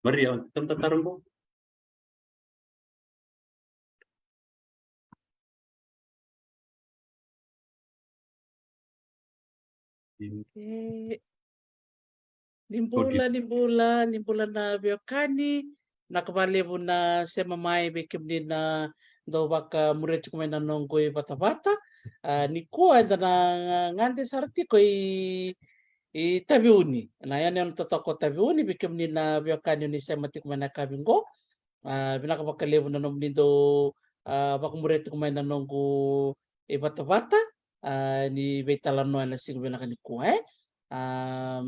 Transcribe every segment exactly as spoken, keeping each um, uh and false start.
Maria, o tata taro qo? E, ni bula, ni bula, ni bula na veiwekani. Vinaka vakalevu na sema mai vei kemuni na dau vakamuria tiko mai na noqu ivatavata. A, nikua eda na gade sara tiko i, i Taveuni, na yanuyanu totoka o Taveuni, vei kemuni na veiwekani o ni sema tiko mai na yakavi qo. A, vinaka vakalevu na nomuni dau, a, vakamuria tiko mai na noqu ivatavata, a, ni veitalanoa ena siga vinaka nikua, e. A,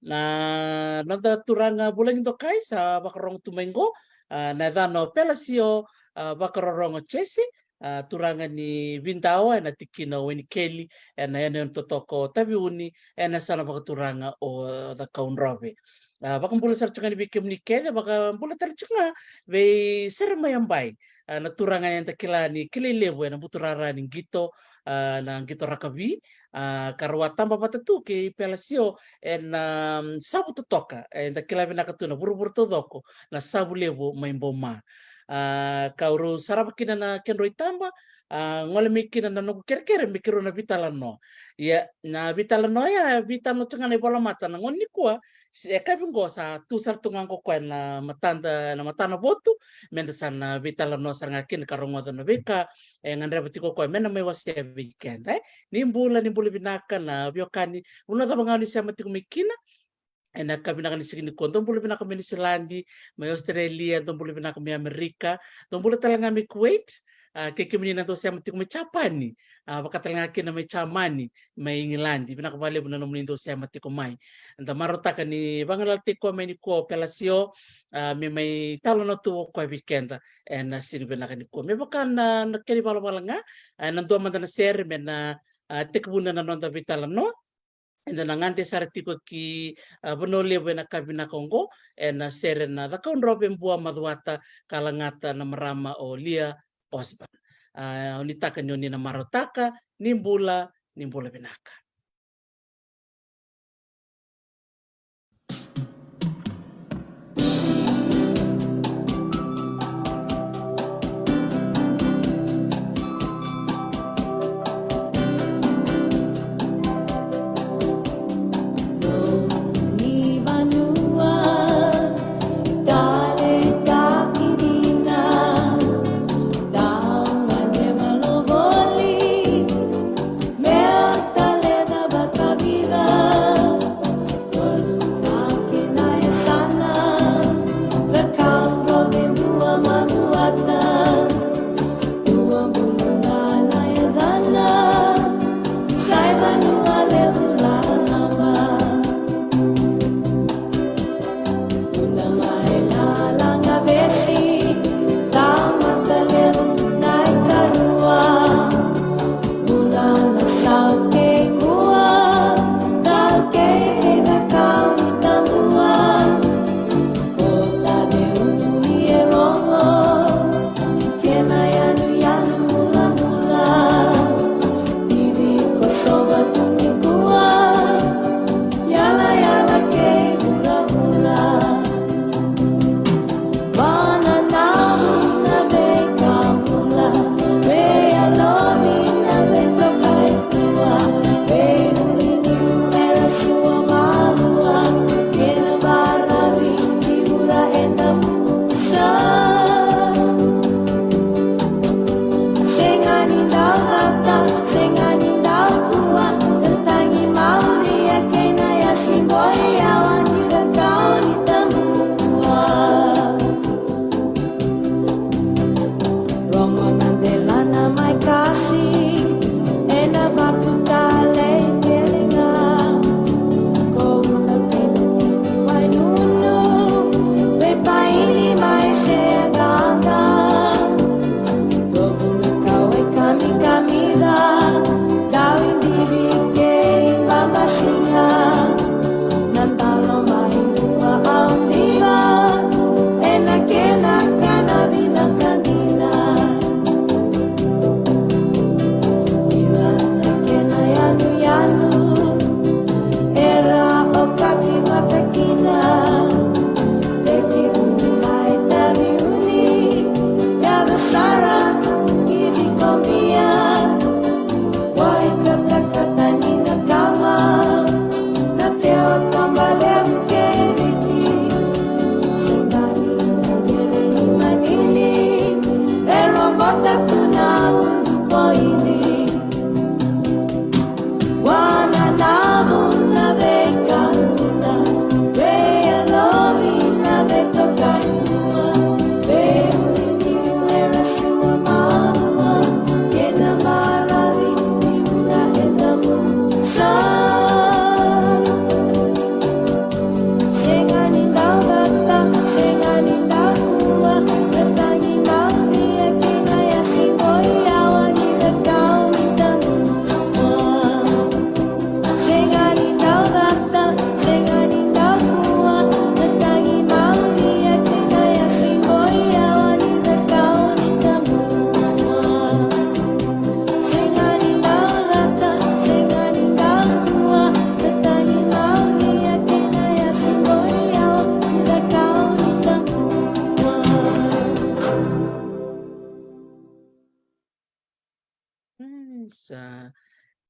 na noda turaga vulagi dokai sa vakarorogo tu mai qo, a, na yacana o Pelasio, a, Vakarorogo Jesi, a, turaga ni Vidawa ena tikina o Wainikevi, ena yanuyanu totoka o Taveuni, ena yasana vakaturaga o Cakaudrove. A, vakabula sara tu ga ni vei kemuni kece, vakabula tale tu ga vei Sere mai Abai, a, na turaga eda kila ni kilai levu ena buturara ni qito, a, na qito rakavi, a, ka rau a taba vata tu kei Pelasio ena, mm, savu totoka, eda kila vinaka tu na vuravura taucoko, na savu levu mai Boma. A, ka rau sarava kina na kedrau itaba, a, gole mai kina na noqu kerekere me keirau na veitalanoa. Ia, na veitalanoa ya, veitalanoa tu ga na ivolamata na gauna nikua, se, e yakavi qo sa tu sara tu ga qo koya na matada, na matana votu, meda sa na veitalanoa sara ga kina ka rogoca na veika e gadreva tiko o koya me na mai wasea vei keda, e. Ni bula, ni bula vinaka na veiwekani, vanua cava ga o ni sema tiko mai kina ena yakavi vinaka ni siga nikua. Dou bula vinaka mai Niusiladi, mai Australia, dou bula vinaka mai Amerika, dou bula tale ga mai Kuwait, a, kei kemuni na dau sema tiko mai Japani, a, vaka tale ga kina mai Jamani, mai Igiladi, vinaka vakalevu na nomuni dau sema tiko mai. Eda marautaka ni vagalalataki koya mai nikua o Pelasio, a, me mai talanoa tu o koya vei keda ena siga vinaka nikua. Me vaka na, na kena ivalavala ga, a, ena dua mada na sere me na, a, tekivuna na noda veitalanoa. Eda na gade sara tiko ki, a, Vanua Levu ena yakavi vinaka oqo, ena sere na Cakaudrove, Bua, Macuata, Kalagata, na marama o Lia Osborne. A, o ni taka ni o ni na marautaka, ni bula, ni bula vinaka.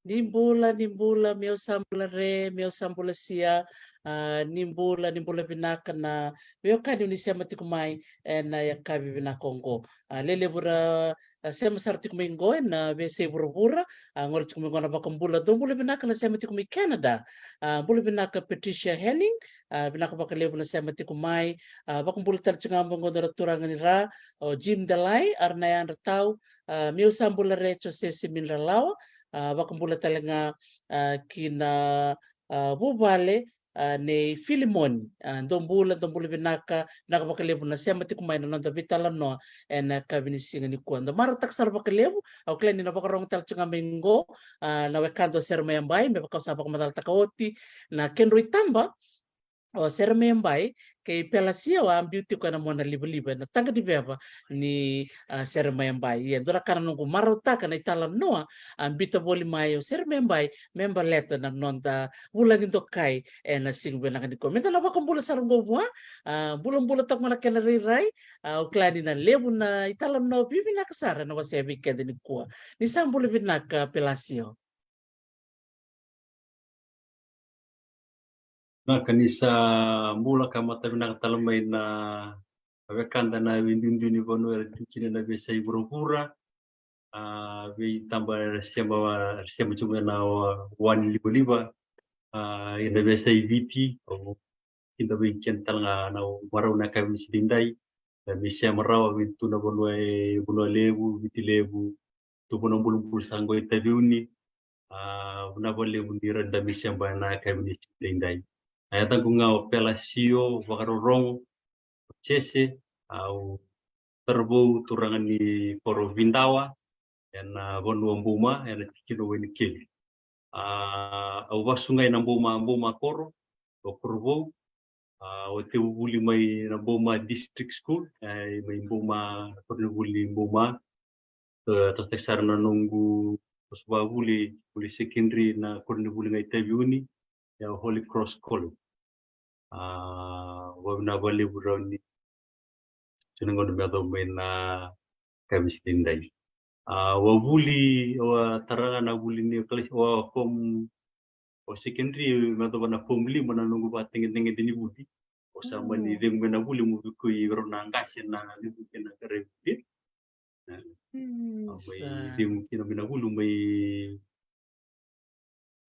Ni bula, ni bula, meu sa bula re, meu sa bula sia. Ah, ni bula, ni bula vinaka na veiwekani ni sema tiko mai ena yakavi vinaka oqo. Ah, lelevu ra, ah, sema sara tiko mai qo ena veiyasai vuravura. Ah, gole tiko mai qo na vakabula, dou bula vinaka na sema tiko mai Canada. Ah, bula vinaka Patricia Henning. Ah, vinaka vakalevu na sema tiko mai. Ah, vakabula tale tiko ga mai qo dua na turaga ni ra, o Jim Delai, ara na yadra tau. Ah, meu sa bula re, Jose Simindralawa. Ah, vakabula tale ga, ah, ki na, ah, vuvale, ah, nei Filimoni. Ah, dou bula, dou bula vinaka, vinaka vakalevu na sema tiko mai na noda veitalanoa ena yakavi ni siga nikua. Da marautaka sara vakalevu, au kila ni na vakarogo tale tiko ga mai qo, ah, na wekada o Sere Mai Abai, me vaka au sa vakamacalataka oti na kedrau itaba, o Sere Mai Abai kei Pelasio a biu tiko ena mona livaliva, ena taqa ni veva ni, ah, Sere Mai Abai. Ia, dua na ka na noqu marautaka na italanoa a biuta voli mai o Sere Mai Abai me baleta na noda vulagi dokai ena siga vinaka nikua. Meda na vakabula sara qo vua, ah, bulabula toka na kena rairai, ah, au kila ni na levu na italanoa vivinaka sara ena wasea vei keda nikua. Ni sa bula vinaka Pelasio. Vinaka, ni sa bula ka mata vinaka tale mai na wekada na veiduidui ni vanua era tiko kina na veiyasai vuravura. Ah, veitaba era sema, era sema tiko mai na wa-, wani livaliva. Ah, ena veiyasai Viti, au kida vei keda tale ga na marau na yakavi ni siga edaidai. Eh, me sema rawa vei tu na vanua e Vanua Levu, Viti Levu, tu vua na bulabula sa qo e Taveuni. Ah, vinaka vakalevu ni ra da me sema na yakavi ni siga edaidai. Na yacaqu ga o Pelasio Vakarorogo Jese, au taravou turaga ni koro Vidawa, ena vanua Boma, ena tikina o Wainikevi. Ah, au vasugai na Boma, Boma koro, o Korovou. Ah, au tevuvuli mai na Boma District School, eh, mai Boma, koronivuli Boma. Eh, toso sara na noqu, toso vavuli, vuli secondary na koronivuli ga i Taveuni, ya Holy Cross College. Ah, vakavinavinaka vakalevu rawa ni tiko na gauna me yacova mai na yakavi ni siga edaidai. Ah, au a vuli, au a tara ga na vuli ni kalasi, au a form, o secondary me yacova na form lima na noqu vakatagedegede ni vuli. Au sa mani cegu mai na vuli meu vukei vei rau na qase na levu kei na qaravi vuli. Eh, au mai cegu kina mai na vuli, mai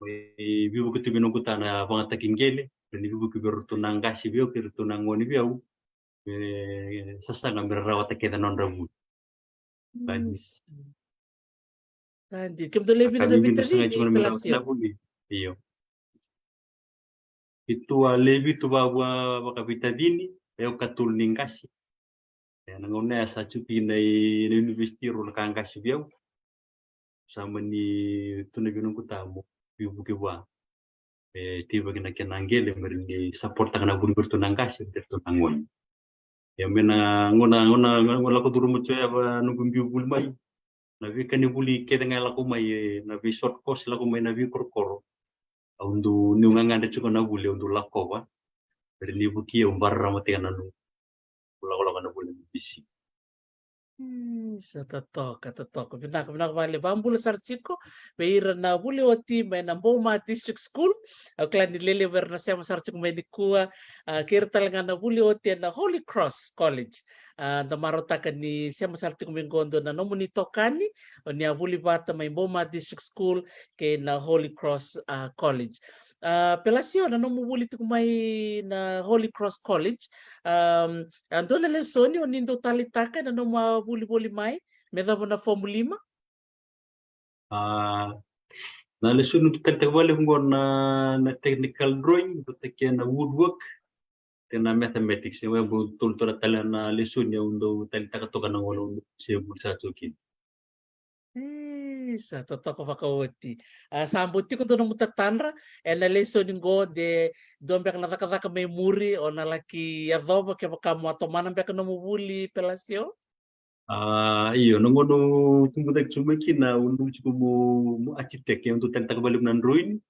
mai veivuke tu vei noqu ta na vagataki qele, ra ni veivuke vei ratou na qase vei au kei ratou na gone vei au. Me sasaga me ra rawata kece na nodra vuli. Sa dina. Sa dina. Kemudou lewe vica na veitacini, Pelasio? Io. Keitou a lewe vitu vavua vakaveitacini, e au katolu ni qase. E na gauna ya sa tiko kina i, na university rau na ka qase vei au. Sa mani tu na vei noqu ta meu veivuke vua. E teivaki na kena qele me ra ni support-taka na vuli vei ratou na qase, vei ratou na gone. Ia mai na gauna, gauna, gauna lako curuma tiko ya va noqu biu vuli mai. Na veika ni vuli kece ga e lako mai, e na vei short course e lako mai na veikorokoro. Au dau, niu gagadre tiko na vuli, au dau lakova. Me ra ni vukei au, bararama tiko na noqu lakolako na vuli na B B C. Mm, sa totoka, totoka. Vinaka, vinaka vakalevu. Vakabula sara tiko vei ira na vuli oti mai na Boma District School. Au kila ni lelevu era na sema sara tiko mai nikua. Ah, kei ira tale ga na vuli oti ena Holy Cross College. Ah, da marautaka ni sema sara tiko mai qo dua na nomuni itokani, o ni a vuli vata mai Boma District School kei na Holy Cross, ah, College. Ah, Pelasio, na nomu vuli tiko mai na Holy Cross College, ah, a dua na lesoni o ni dau taleitaka ena nomu a vuli voli mai me yacova na form lima? Ah, na lesoni au dau taleitaka vakalevu qo na, na technical drawing, vata kei na woodwork, kei na mathematics. E au bau tolu tolu tale na lesoni au dau taleitaka toka na gauna au dau se vuli sara tiko kina. E, sa totoka vakaoti. Ah, sa bau tiko dua nomu tatadra ena lesoni qo, de dua beka na cakacaka mai muri o na laki yacova kevaka mo a tomana beka nomu vuli, Pelasio? Ah, io, na gauna au tubu cake tiko mai kina, au dau tiko meu, meu architect, au dau taleitaka vakalevu na drawing.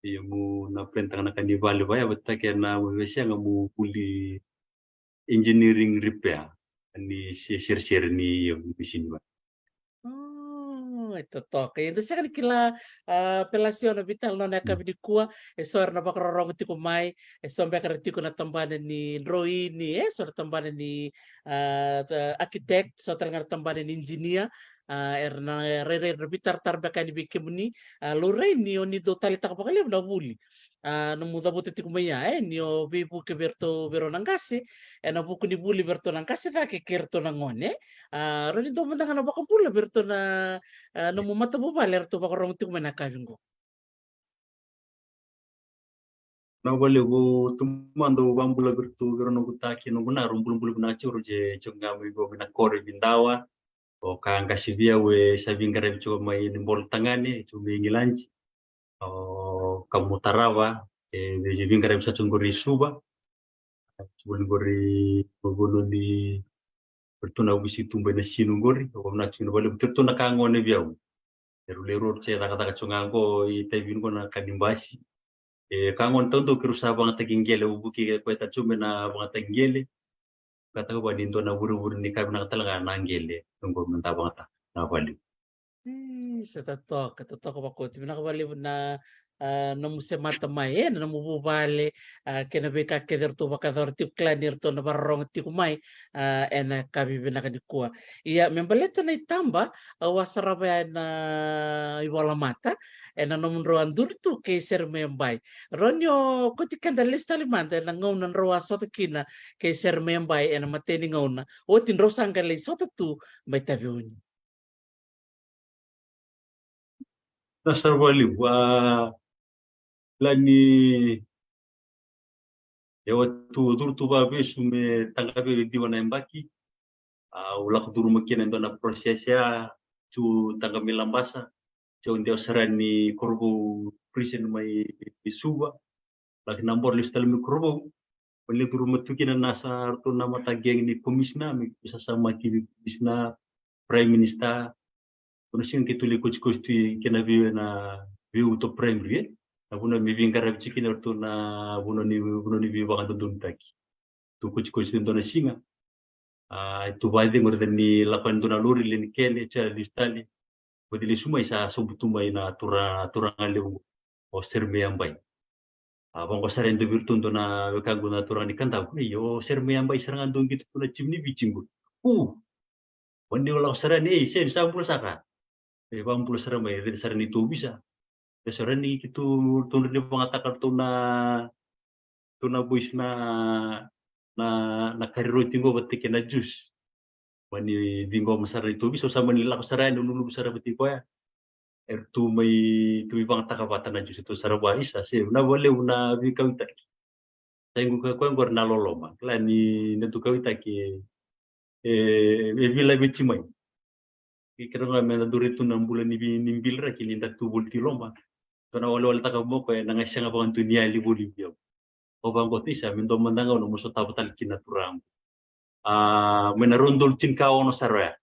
Io, meu na plan-taka na ka ni vale vaya, vata kei na, meu veisega meu vuli engineering repair. Ni se, seresere ni, io, misini vaya. Oh, E totoka. Ia da sega ni kila, a, Pelasiona Vital nona yakavi nikua, e so era na vakarorogo tiko mai, e so beka era tiko na tabana ni droini, e so na tabana ni, a, architect, so tale ga na tabana ni engineer, a, era na rairai era vitaratara beka yani vei kemuni, a, laurai ni o ni dau taleitaka vakalevu na vuli. A, nomu cavuta tiko mai ya, e, ni o veivuke vei iratou, vei rau na qase, ena vuku ni vuli vei iratou na qase cake kei iratou na gone. A, rau ni dau mada ga na vakabula vei iratou na, a, nomu matavuvale eratou vakarorogo tiko mai na yakavi qo. Na vale vou tu mada au vakabula vei iratou, vei rau noqu ta kei noqu na, rau bulabula vinaka tiko, rau je tiko ga mai vou mai na koro e Vidawa. O ka qase vei au e sa veiqaravi tiko mai ni bolo tagane, tiko mai Igiladi. O ka mo tarava, e vei, veiqaravi sa tiko qori i Suva. Tiko qori, o vanua ni, o ratou na vusi tuba ina sinu qori, o vanua tiko na vale, o ratou na ka gone vei au. E rau lewe rua se cakacaka tiko ga qo i taivini qo na ka ni basi. E ka gone taudau keirau sa vagataki qele, au vuki koya tale tiko mai na vagataki qele. Ka taka vua ni dua na vurevure ni ka vinaka tale ga na qele, qo me da vagataka na vale. Ii, sa totoka, totoka vakoti. Vinaka vakalevu na, a, nomu semata mai, e, na nomu vuvale, a, kei na veika kece eratou vakayacora tiko, kila ni ratou na vakarorogo tiko mai, a, ena yakavi vinaka nikua. Ia, me baleta na itaba, au a sarava ya ena ivolamata, ena nomudrau a duri tu kei Seremia Bai. Rau ni o koti keda lesu tale mada ena gauna drau a sota kina kei Seremia Bai ena imatai ni gauna. Oti drau sa qai lai sota tu mai Taveuni. Na sarava levu, a, kila ni e, au a tu, curu tu vakavesu me taqavi au e ciwa na yabaki. A, au lako curu mai kina e dua na process ya, tu taqa mai Labasa. Se au dewa sara yani Korovou prison mai, mai Suva. Laki na boro lesu tale mai Korovou. Mani lai curu mai tu kina na sa ratou na mata gang ni commissioner, me sa sa maki vei commissioner, prime minister. Ko na siga keitou lai kotikosi tu kina vei na veiuto primary, e. Na vanua me veiqaravi tiko kina ratou na vanua ni, vanua ni veivakadodonutaki. Tu kotikosi tu dua na siga. A, tu vakacegu raica ni lako yani dua na lori, lewe ni kele, se lesu tale. Vati lesu mai sa sobu tu mai na tura, turaga levu o Seremia Bai. A, vaqo sara e dua vei iratou dua na wekaqu na turaga ni Kadavu. Ei, o Seremia Bai sara ga dau qito tu na timi ni Viti qo. U, o ni lako sara yani, ei, se ni sa bula saka. E, vakabula sara mai, e cina sara ni tou visa. E sara ni keitou, tou dredre vagataka ratou na, tou na boys na, na, na kari roti qo vata kei na juice. Mani ciqoma sara ni tou visa, au sa mani lako sara yani, au luluvu sara vata koya. Eratou mai, tou mai vagataka vata na juice, tou sara vua, isa, se, na valevu na veikauaitaki. Sa iqu ka koya qori na loloma. Kila ni na tu kauaitaki e, e vila viti mai. Ke kere ga me na duri tu na bula ni vi, ni biliraki ni da tu voli ti loma. Tou na walewaletaka mo koya na qai sega vakadua ni yali voli vei au. Au vaqo, isa, me dua mada gauna mo sotava tale kina na turaga. A, mai na rua na udolu tinikaono sara oya.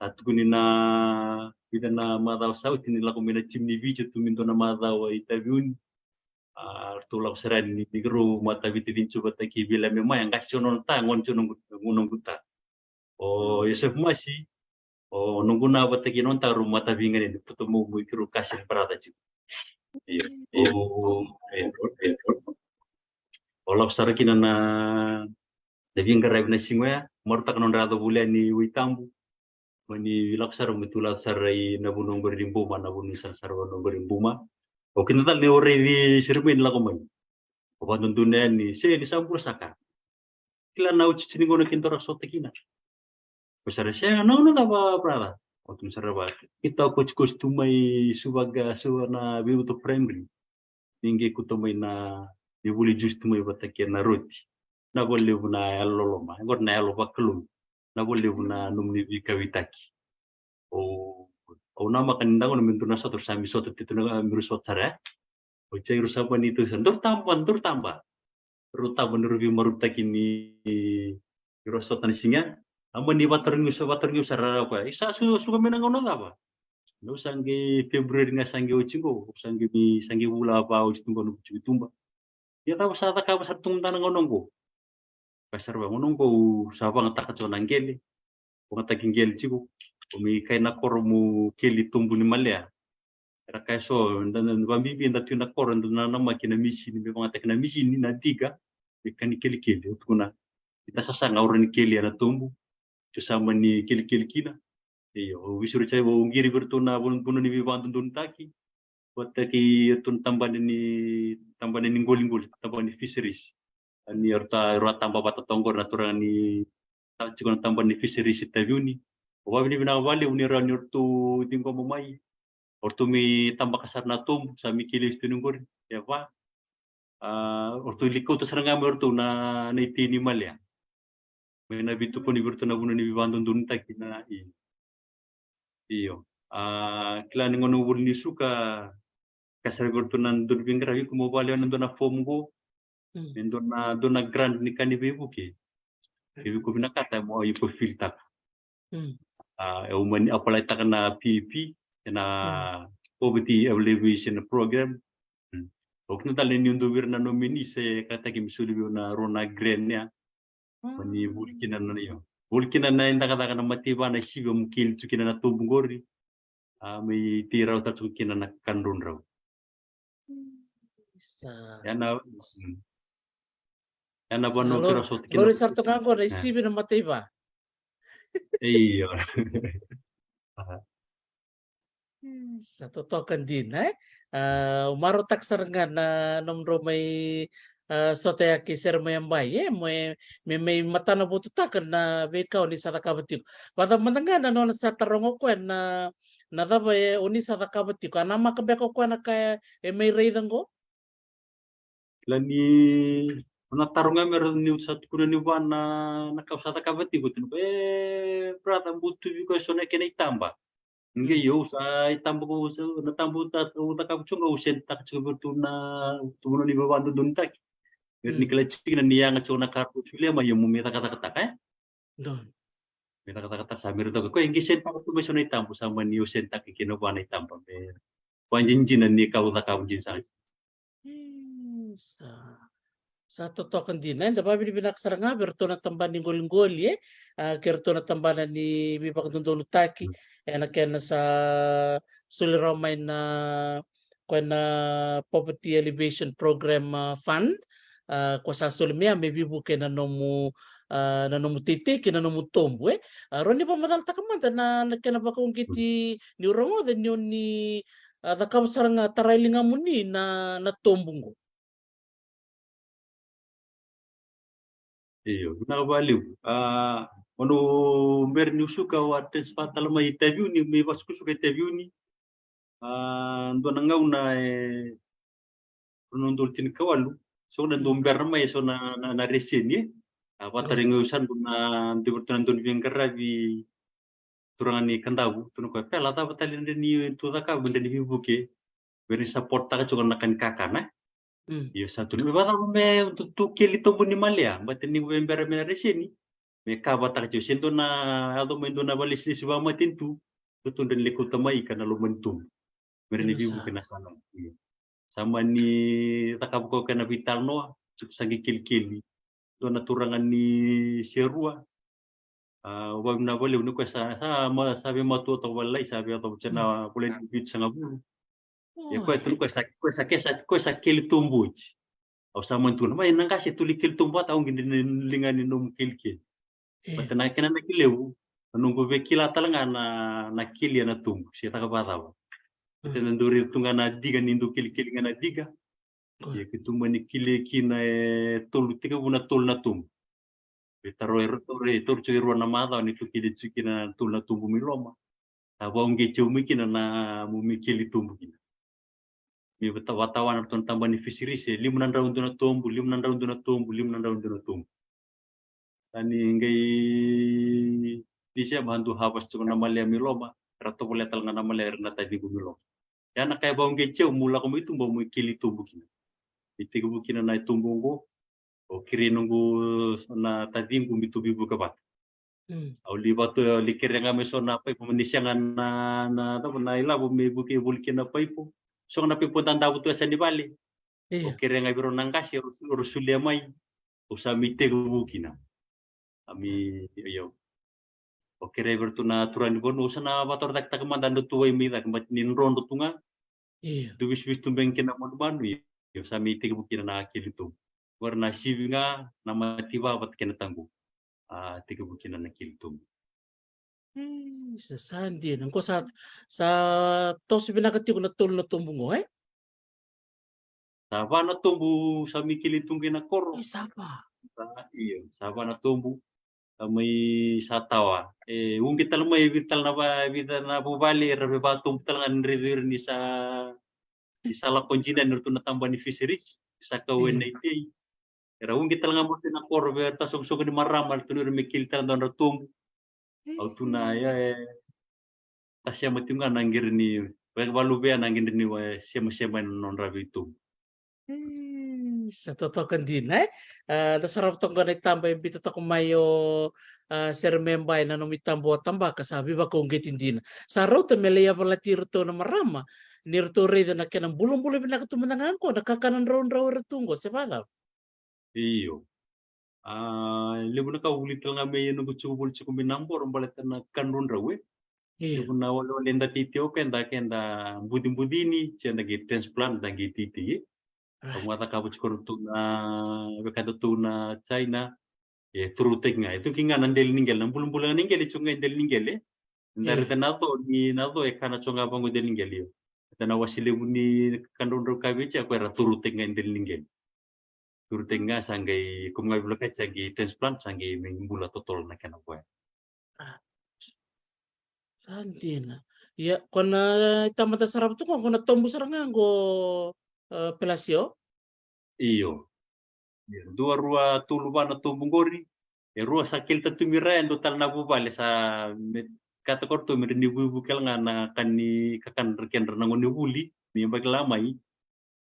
A tukuni na vica na macawa sa oti ni lako mai na timi ni Viti, tu mai dua na macawa i Taveuni. A, ratou lako sara yani ni keirau matavitacini tu vata kei Viliame Maia, qase tiko nona ta, gone tiko noqu, noqu ta. O Joseph Masi, o noqu na vata kei nona ta, rau mataviganeni, puta mo, mo keirau cousin brother tiko. Io. O, o lako sara kina na, na veiqaravi na siga oya, marautaka nodra yaco voli yani Waitabu. Mani lako sara, mani tu lako sara i na vanua qori ni Buma, na vanua ni sarasara vanua qori ni Buma. Au kina tale ni au raici Seremia ni lako mai. Au vakadodonu yani, se ni sa bula saka. Kila na oti tini gauna keitou ra sota kina. Ko sara, sega, na gauna cava, brother? Au tukuna sara vua, keitou a kotikosi tu mai Suva ga, Suva na veiuto primary. Ni qai kauta mai na, ni voli juice tu mai vata kei na roti. Na valevu na yalo loloma, qori na yalo vakalou. Na valevu na nomuni veikauaitaki. O, au namaka ni da gauna me dua na sota, sa mai sota, tei tu na, me rau sota sara, e? O jai rau sa mani tu sa, daru taba, daru taba. Rau taba ni rau veimarautaki ni rau sota na siga. A mani vatarogi au sa, vatarogi au sara o koya. Isa, su, suka mai na gauna cava? Au sa qai February ga sa qai oti qo, au sa qai mai, sa qai vula va oti tu qo noqu tiko i tuba. Ia cava sa cakava sara tu mada na gauna qo? Ka sara vua, gauna qo au sa vagataka tiko na qele. Vagataki qele tiko. O me kai na koro mo keli tobu ni malea. Era kaya so, da, da, vabibi da tu na koro, da na namaki na misini, me vagataki na misini, na diga, me ka ni kelikeli. O tukuna, ita sasaga aura ni keli ena tobu, tu sa mani kelikeli kina. Io, o visuri sai o qiri vei ratou na vun-, vunau ni veivakadodonutaki. Vata kei ratou na tabana ni, tabana ni qoliqoli, tabana ni fisheries. Ani ratou, ratou taba vata toka qori na turaga ni, tiko na tabana ni fisheries e Taveuni. O vavinavinaka valevu ni rawa ni ratou ciqoma mai. O ratou me tabaka sara na tobu, sa me keli e Stoney qori, e va. A, o ratou lai kauta sara ga mai o ratou na, na itei ni malea. Mai na veitokoni vei ratou na vunau ni veivakadodonutaki na i-, io. A, kila ni gauna voli ni suka, ka sara vei ratou na dodonu veiqaravi, iko mo vale na dua na form qo, Mm. me dua na, dua na grant ni ka ni veivuke. Ke vei iko vinakata mo iko filitaka. Mm. A, e o mani apply taka na P A P, ena Mm. Poverty Alleviation Program. Mm. O kina tale ni o dou vei ira na nominee se kataki me soli vei au na rua na grant ya. Mani voli kina na io. Voli kina na cakacaka na mataiva na sivi mo keli tu kina na tobu qori. A, me tei rawa tale tu kina na ka draudrau. Sa. Ya na, mm. Ya na vanua kira soti kina. Lori sara toka qo na isivi na mataiva. Io. A. Sa totoka dina, e? A, o marautaka sara ga na nomudrau mai, a, sota ya kei Sere mai Abai, e? Mo e, me mai matanavotutaka na veika o ni sa cakava tiko. Vacava mada ga na nona sa taroga o koya na, na cava e, o ni sa cakava tiko. A namaka beka o koya na ka e, e mai raica qo? Kila ni, na taro ga me ra ni sa tukuna ni va na, na ka au sa cakava tiko, tiko, e, brother, bau tu vei koya so na kena itaba. Qai io, au sa itaba ko, au sa, na taba au ta, au cakava tiko ga, au send taka tiko vei ratou na, tu vunau ni veivakadodonutaki. Me ra ni kila tiko kina ni yaga tiko na ka ratou solia mai, io mo me cakacakataka, e? Donu. Me cakacakataka sa me ra toka. Koya qai send taka tu mai so na itaba, sa mani au send taka kina vua na itaba. Me vakadinadina ni ka au cakava dina sara. Mm, sa, sa totoka dina. Eda vavinavinaka sara ga vei ratou na tabana ni qoliqoli, e? A, kei ratou na tabana ni veivakadodonutaki. Mm. Ena kena sa soli rawa mai na, koya na Poverty Alleviation Program, a, Fund. A, ko sa soli mai ya me veivuke na nomu, a, na nomu teitei kei na nomu tobu, e? A, rawa ni vakamacalataka mada na, na kena vakauqeti ni rogoca ni o ni, a, cakava sara ga, tara e ligamuni na, na tobu qo. Io, vinaka vakalevu. A, o na bera niu suka au a transfer tale mai Taveuni, mai vasukusuka e Taveuni. A, dua na gauna e rua na udolu tinikawalu, so na dau bera mai e so na, na, na reseni, e. A, vata rei gau sa dua na, dua na dau veiqaravi turaga ni Kadavu, tukuna o koya, Pela, cava tale dredre ni tu cakava me dredre ni veivuke, me ra ni support taka tiko na ka ni kakana. Mm. Io, sa tukuna, me vacava me tu, tu keli tobu ni malea, baleta ni qu vei bera me na reseni, me cover taka tiko, se dua na, yaco mai dua na vakalesilesi vakamatanitu, tu tu dredre ni lai kauta mai ika na loma ni tobu. Me ra ni veivuke na sala. Io. Sa mani cakava koya na veitalanoa, sa qai kelikeli. Dua na turaga ni Serua. A, au vakavinavinaka vakalevu ni koya sa, sa ma, sa veimatua toka vakalailai, sa vei toka na vula ni vitusagavulu. Ia koya tu ni koya sa, koya sa, koya sa, koya sa keli tobu oti. Au sa mani tukuna, mai na qase tu lai keli tobu vata, au qai dina liga ni nomu kelikeli. Baleta na kena inaki levu, na noqu veikila tale ga na, na keli ena tobu, se caka vakacava. Baleta na dau raica tu ga na diga ni dau kelikeli ga na diga. Ia keitou mani keli kina e tolu, tekivu na tolu na tobu. Veitarogi e rua, tauri, tauri tiko e rua na macawa ni tou keli tiko kina na tolu na tobu mai loma. Sa vakauqeti au mai kina na meu mai keli tobu kina. Me vata, vata na ratou na tabana ni fisheries, e lima na drau dua na tobu, lima na drau dua na tobu, lima na drau dua na tobu. Sa ni qai December a dau harvest tiko na malea mai loma, era tovolea tale ga na malea, era na taciqu mai loma. Ia na ka e vakauqeti au meu lako mai tuba meu keli tobu kina. E tekivu kina na itobu oqo, au kerei noqu na taciqu me tou veivuke vata. Mm. Au lai vatu, au lai kerea ga mai so na paipo, me ni sega na, na, na, na ilavo me vuke voli kina na paipo. So na paipo dadavu tu e yasa ni vale. Io. Au kerea ga vei rau na qase, rau, rau solia mai. Au sa mai tekivu kina. A mi, io. O kerei vei ratou na turaga ni vanua, au sa na vatorocaketaka mada na tu wai mai cake, but ni drodro tu ga. Io. Tu visivisi tu beka kina na manumanu, io, sa mai tekivu kina na keli tobu. Qori na sivi ga, na mativa vata kei na taqu. A tekivu kina na keli tobu. Ei, sa, sa dina. Qo sa, sa toso vinaka tiko na tolu na tobu qo, e? Sa va na tobu sa mai keli tu qai na koro. Ei, sa va. Sa, io, sa va na tobu. Sa mai sa tawa. E, uqeti tale mai, vica tale na va, vica na vuvale, era vei va tobu tale ga ni raici ira ni sa, ni sa lako dina ni ratou na tabana ni fisheries, ni sa kau ena itei. Era uqeti tale ga mai na koro, vei ira ta soqosoqo ni marama, ratou ni ira me keli tale dua na tobu. Au tu na, e, e, ta sema tiko ga na qiri ni, vakaluvea na qiri ni, e, semasema ena nodra veitobu. Ei, sa totoka dina, e? A, da sarava toka qo na itaba e biuta toka mai o, a, Sere Mebai, na nomu itaba o tabaka, sa veivakauqeti dina. Sa rauta me lai yavalati iratou na marama, ni ratou raica na kena bulabula vinaka tu mada ga qo, na kakana draudrau era tu qo, se vacava? Io. A, levu na ka au vuli tale ga mai, e noqu tiko voli tiko mai Naboro, baleta na kakana draudrau, e. Io. Levu na walewale eda tei tiko keda, keda bucibuci ni, se da qai transplant, da qai teitei, e. Right. Au ga cakava tiko ratou na, vei keda tu na China, e, turutaki ga. E tu ki ga na deli ni qele, na bulabula ga ni qele, e tu ga e deli ni qele. Da raica na co, ni na co, e kana tiko ga vaqo e deli ni qele, io. Da na wasi levu ni kakana draudrau ka vei tiko, ko era turutaki ga e deli ni qele. Turutaki ga sa qai, komu ga veilakoyaki sa qai transplant, sa qai mai bula totolo na kena koya. A, sa dina. Ia, ko na itaba da sarava tu qo, ko na tobu sara ga qo, e, Pelasio? Io. Io, dua, rua, tolu, va na tobu qori. E rua sa keli tatumi raya, dua tale na vuvale sa me kata ko ratou me dra ni vuivuke tale ga na ka ni kakana kedra na gone vuli, ni yabaki la mai.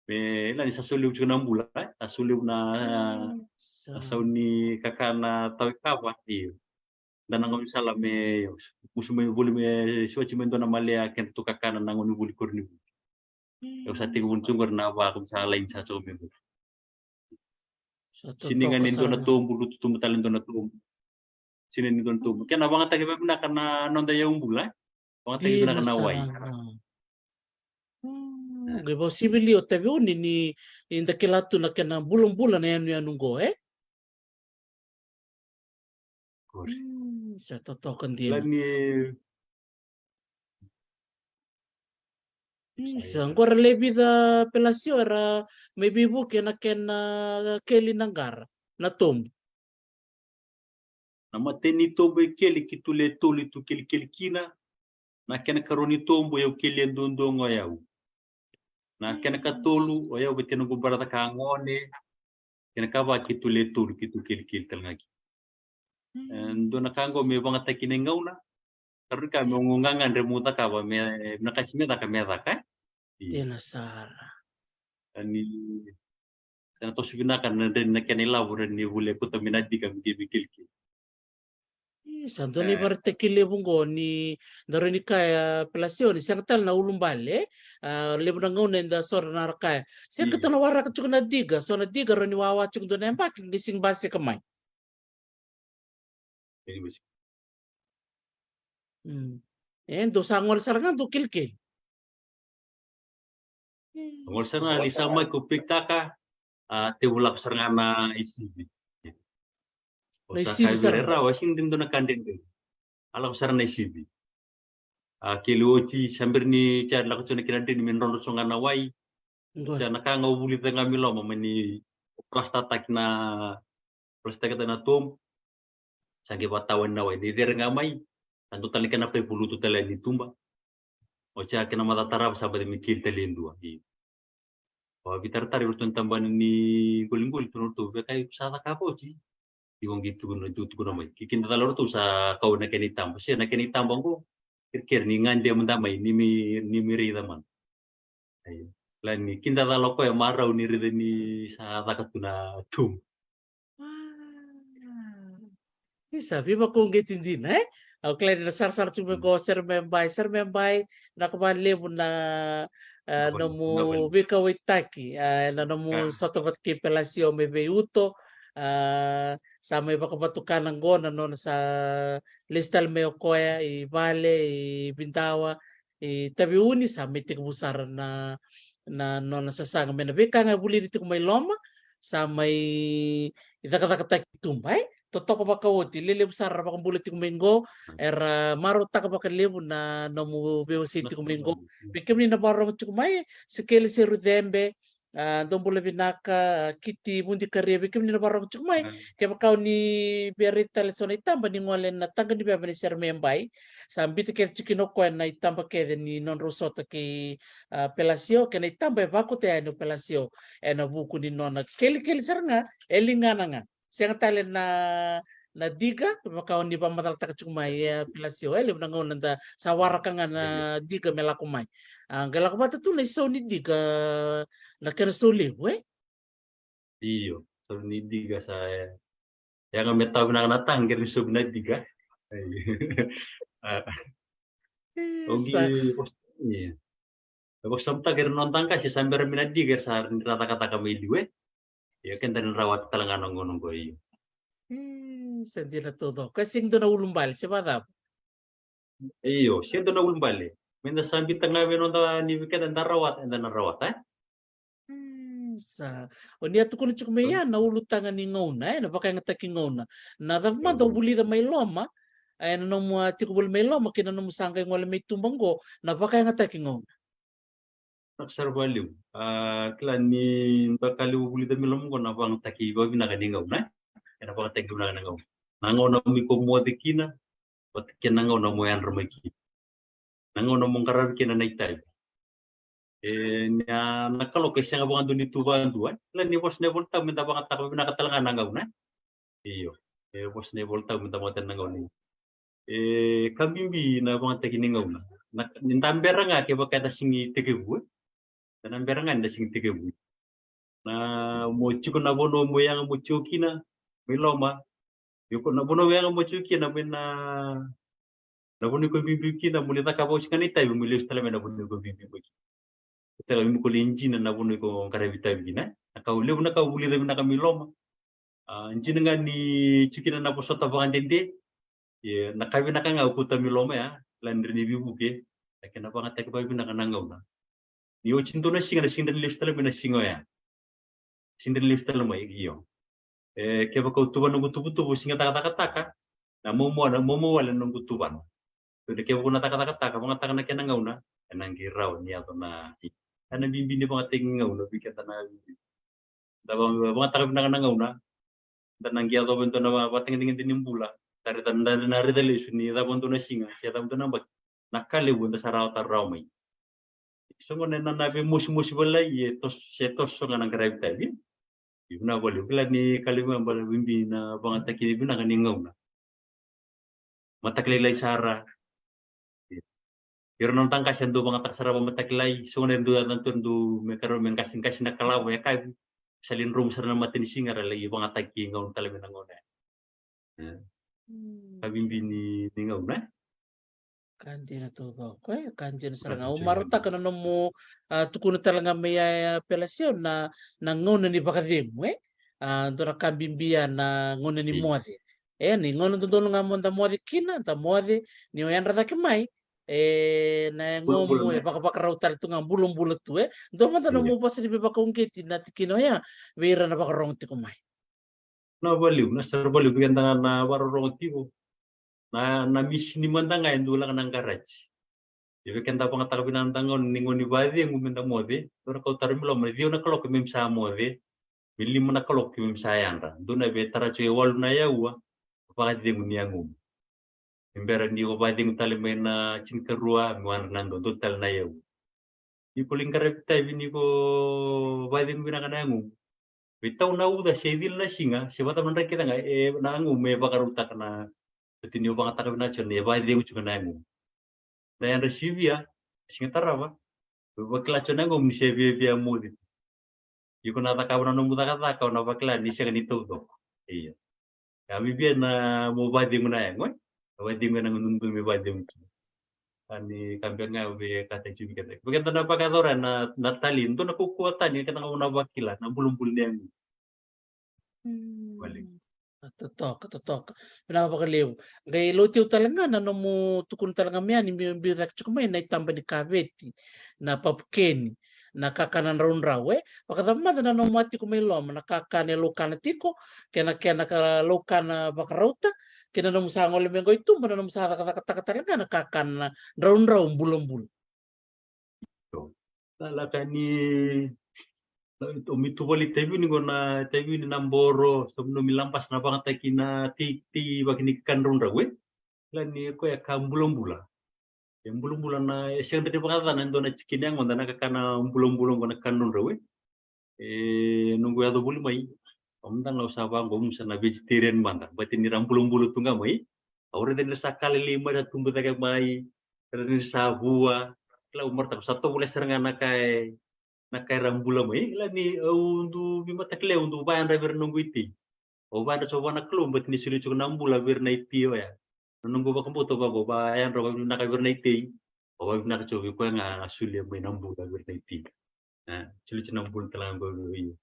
Me la ni sa solevu tiko na bula, e? Sa solevu na, mm, sa, na sau ni kakana tawa i kava, io. Da na gaunisala me, io, musu mai voli me siwati me dua na malea kedratou kakana na gone vuli, koronivuli. Au sa tekivu tiko qori na va, ko sa laini sa tiko me voli. Sa totoka sara ga. Sini ga ni dua na tobu, lutu tubu tale dua na tobu. Sini ni dua na tobu. Kena vagataki vakavinaka na noda iyau bula, e? Vagataki vinaka na wai. Dina sara ga. Mm, qai vakasivili o Taveuni ni, ni da kila tu na kena bulabula na yanuyanu qo, e? Qori. Mm, sa totoka dina. Kila ni, mm, sa qo ra lewe vica Pelasio era mai veivuke na kena keli na qara, na tobu. Na matai ni tobu e keli keitou le tolu, keitou kelikeli kina. Na kena karua ni tobu e au keli e duadua ga o yau. Na kena katolu o yau vata kei noqu brother ka gone. Kena kava keitou le tolu keitou kelikeli tale ga kina. E, dua na ka qo me vagataki na gauna. Karua ni ka me, o gagadre mo cakava, me, me na kasi me caka, me caka, e? Io. Dina sara. Ani, sa na toso vinaka na dredre na kena ilavo, dredre ni vuli, kauta mai na diga me qai kelikeli. Io, sa dua na ivakaraitaki levu qo ni da rawa ni kaya, Pelasio, ni sega tale na ulubale, e? A, levu na gauna eda sora na ra kaya, sega, io, keitou na waraka tiko na diga, so na diga rawa ni wawa tiko dua na yabaki qai sega ni basika mai. Mm. E, dou sa gole sara ga dou kelikeli. Gole sara ga, ni sa mai ko pick taka, a, tevu lako sara ga na isivi. O sa kai vei ira, rawa, e sega ni dua na ka dredre. A lako sara na isivi. A, keli oti, sa bera ni sa lako tiko na kena dredre ni me drodro tiko ga na wai. Sa na ka ga o vulica ga mai loma, mani plastataki na, plastataki na tobu. Sa qai vakatawani na wai, ni cere ga mai, sa dua tale na kena paipu lutu tale yani i tuba. Oti ya kena maca tarava sa baci me keli tale e dua. Io. Vakaitaratara vei ratou na tabana ni qoliqoli, tukuna ratou, vei kai ko sa cakava oti. Io, qai tukuna, tukuna mai. Ki kidacala o ratou sa kau na kena itaba. Se na kena itaba qo, kerekere ni gade mada mai, ni mai, ni mai raica mada. Io. Kila ni kidacala o koya, marau ni raica ni sa caka tu na tobu. Wow. Isa, veivakauqeti dina, e? Au kila ni na sarasara tiko mai qo o Sere Mebai, Sere Mebai, vinaka vakalevu na, e, nomu veikauwaitaki, e, na nomu sota vata kei Pelasio mai vei Uto, e, sa mai vakavatukana qo na nona sa lesu tale mai o koya i vale i Vidawa i Taveuni, sa mai tekivu sara na na nona sasaga me na veika ga e vulici tiko mai loma, sa mai cakacakataki tuba, e totoka vakaoti. Lelevu sara ra vakabula tiko mai qo, era marautaka vakalevu na nomu veiwasei tiko mai qo. Vei kemuni na vakarorogo tiko mai, Sikeli Serucebe, a, dou bula vinaka, a, Kiti Vudikaria, vei kemuni na vakarorogo tiko mai, kevaka o ni via raica tale so na itaba ni gole na taqa ni veva ni sere mai Bai, sa bita kece tiko kina o koya na itaba kece ni nodrau sota kei a, Pelasio, kei na itaba e vakauta yani o Pelasio ena vuku ni nona kelikeli sara ga, e ligana ga. Sega tale na, na diga, vaka o ni vakamacalataka tiko mai, e, Pelasio, e levu na gauna da sa waraka ga na diga me lako mai. A, qai lako vata tu na isau ni diga, na kena sau levu, e? Io, sau ni diga sa, e, yaga me tawa vinaka na taqa, qai ni sau na diga. A, e, oqi, sa, io. E vakasamataka ira na noda qase sa bera mai na diga, era sa ni ra cakacaka mai liu, e. Io, keda ni rawata tale ga na gauna qo, io. E, sa dina taucoko. E sega dua na ulubale, se vakacava? Io, sega dua na ulubale. Meda sa bita ga vei noda ni vei keda da rawata, eda na rawata, e? Sa, o ni a tukuna tiko mai ya na ulutaga ni gauna, e, na vakayagataki gauna. Na cava mada o vulica mai loma, e, na nomu a tiko voli mai loma kei na nomu sa qai gole mai tuba qo, na vakayagataki gauna. Vinaka sara vakalevu. A, kila ni da ka levu vulica mai loma qo na vakayagataki vakavinaka ni gauna, e, na vakayagataki vinaka ni gauna. Na gauna mo iko moce kina vata kei na gauna mo yadra mai kina. Na gauna mo qaravi kina na itavi. E, na, na kaloko e sega vakadua ni tu vakadua, e. Kila ni vosa na iVolatabu meda vakayagataka vinaka tale ga na gauna, e. Io. E, vosa na iVolatabu meda vakayagataka na gauna. E, ka bibi na vakayagataki ni gauna. Na, ni da bera ga kevaka eda sega ni tekivu, e. Da na bera ga ni da sega ni tekivu. Na mo tiko na vanua mo yaga mo tiko kina mai loma. Io, ko na vanua mo yaga mo tiko kina mai na, na vanua iko biubiu kina, mo lai cakava oti ga na itavi, mo lesu tale mai na vanua iko biubiu kina. Tale mai mo lai jina na vanua iko qaravi itavi kina. Na ka levu na ka vulica vinaka mai loma. A, jina ga ni tiko kina na vosota vakadede. Ia, na ka vinaka ga o kauta mai loma ya, kila ni rawa ni veivuke. Na kena vakayagataki vakavinaka na gauna. Ni oti dua na siga, na siga ni lesu tale mai na siga oya. Siga ni lesu tale mai, io. E, kevaka au tuva noqu tuvatuva, siga cakacakataka, na momo, na momo wale na noqu tuvana. Io, kevaka au na cakacakataka, vakayagataka na kena gauna, ena qai rawa ni yaco na, ena bibi ni vakayagataki gauna, vei keda na bibi. Da vakayagataka vinaka na gauna, da na qai yacova e dua na vakatagedegede ni bula. Da raica, da na raica lesu ni cava dua na siga, se cava dua na yabaki. Na ka levu eda sa rawata rawa mai. So gona na, na veimosimosi vakalailai, e toso, se toso so ga na qaravi itavi. Io, vinaka vakalevu, kila ni ka levu me baleta bibi na vakayagataki vinaka ni gauna. Mataka lailai sara. Ira na noda qase dau vakayagataka sara vakamataka lailai, so gona e dau yaco tu e dau me karua me qaseqase na kalavo e yakavi. Sa lai dromu sara na matanisiga ra lai vakayagataki gauna tale mai na gauna. E. Ka bibi ni, ni gauna, e? Ka dina taucoko, e? Ka dina sara ga. Au marautaka na nomu, a, tukuna tale ga mai ya, ya, Pelasio, na, na gauna ni vakacegu, e? A, dua na ka bibi ya na gauna ni moce. E, ni gauna dodonu ga mo da moce kina, da moce, ni o yadra cake mai, e, na yagomu e vakavakarau tale tu ga, bulabula tu, e? Dua mada nomu vosa ni veivakauqeti na tikina oya vei ira na vakarorogo tiko mai. Na valiu, na sara valiu vei keda na vakarorogo tiko. Na, na misini mada ga e dua laka na qaraji. Ia vei keda vakayagataka vinaka na gauna ni gauna ni vakacegu meda moce, dua na ka au tara mai loma, ciwa na kaloko keimami sa moce, me lima na kaloko keimami sa yadra. Dua na vei tara tiko e walu na aua, vakacegu ni yagomu. Me bera ni o vakacegu tale mai na tinikarua, me yadra na dua, dua tale na aua. Ni ko lai qaravi itavi ni ko vakacegu vinaka na yagomu. Veitau na uca se cila na siga, se vata madra kece ga, e na yagomu e vakarautaka na, oti ni o vakayagataka vinaka tiko na, e vakacegu tiko na yagomu. Na yadra sivia, siga tarava, o vakila tiko na yagomu ni se viavia moce. Iko na cakava na nomu cakacaka, o na vakila ni sega ni taucoko. Ia. A vivia na mo vakacegu na yago, e? Na vakacegu na yago, dodonu me vakacegu tu. Ani ka beka ga vei keda tiko vei keda. Vei keda na vakayacora na, na tali, dua na kaukauwa tani, keda ga na vakila, na bulabula ni yago. Vale. Totoka, totoka. Vinaka vakalevu. Qai lauti au tale ga na nomu tukuna tale ga mai yani, biu, biu cake tiko mai na itaba ni kaveti, na papukeni, na kakana draudrau, e? Vakacava mada na nomu a tiko mai loma, na kakana e laukana tiko, kei na, kei na ka laukana vakarauta, kei na nomu sa gole mai qo i tuba, na nomu sa cakacakataka tale ga na kakana draudrau bulabula. Io. Sa laka ni, o mi tu vale i Taveuni qo na Taveuni na boro, sa nomi labasa na vagataki na tei, tei vaki ni kakana draudrau, e? Kila ni koya ka bulabula. E bulabula na, e sega ni vakacacana e dua na tikini yagoda na kakana bulabula qo na kakana draudrau, e? E noqu yaco voli mai, au mada ga au sa vaqo, au sa na vegetarian mada, bati ni ra bulabula tu ga mai. Au raica ni ra sa ka lailai mai, ra tubu cake mai, ra ni sa vua. Kila, au marautaka sa tovolea sara ga na ka e, na ka era bula mai. Kila ni au dau veimataqali, au dau vayadra vei ira na noqu itei. Au vayadra tiko vua na Kalou, bati ni solia tiko na bula vei ira na itei oya. Na noqu vakabauta vaqo, vayadra vakavinaka vei ira na itei. Au vakavinaka tiko vei koya ga a solia mai na bula vei ira na itei. E, solia tiko na bula tale ga qo vei ira.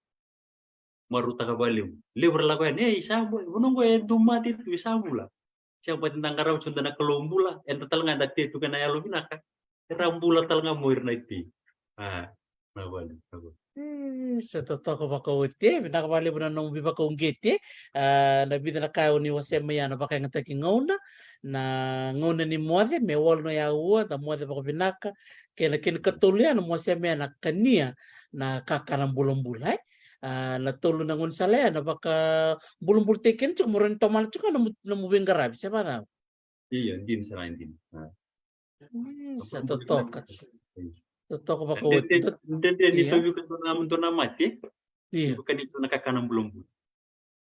Marautaka vakalevu. Levu ra lako yani, e, isa bula, vanua qo e dau mate tu, isa bula. Sega, bati da qarava tiko na Kalou bula, eda tale ga eda tei tu kei na yalo vinaka. Era bula tale ga mai ira na itei. A, na vale, na vale. E, sa totoka vakaoti, e, vinaka vakalevu na nomu veivakauqeti, e. A, na vica na ka o ni wasea mai ya na vakayagataki gauna, na gauna ni moce, me walu na aua, da moce vakavinaka, kei na kena ikatolu ya na mo wasea mai ya na kania na kakana bulabula, e. A, na tolu na gaunisala ya na vakabulabulataki kina tiko, mo rawa ni tomana tiko na nomu, nomu veiqaravi, se vacava? Io, dina sara, dina. A. Mm, sa totoka. Io. Totoka vakaoti. Dede, dede ni, io, tauvi ka dua na, dua na mate. Io. Vaka ni tu na kakana bulabula.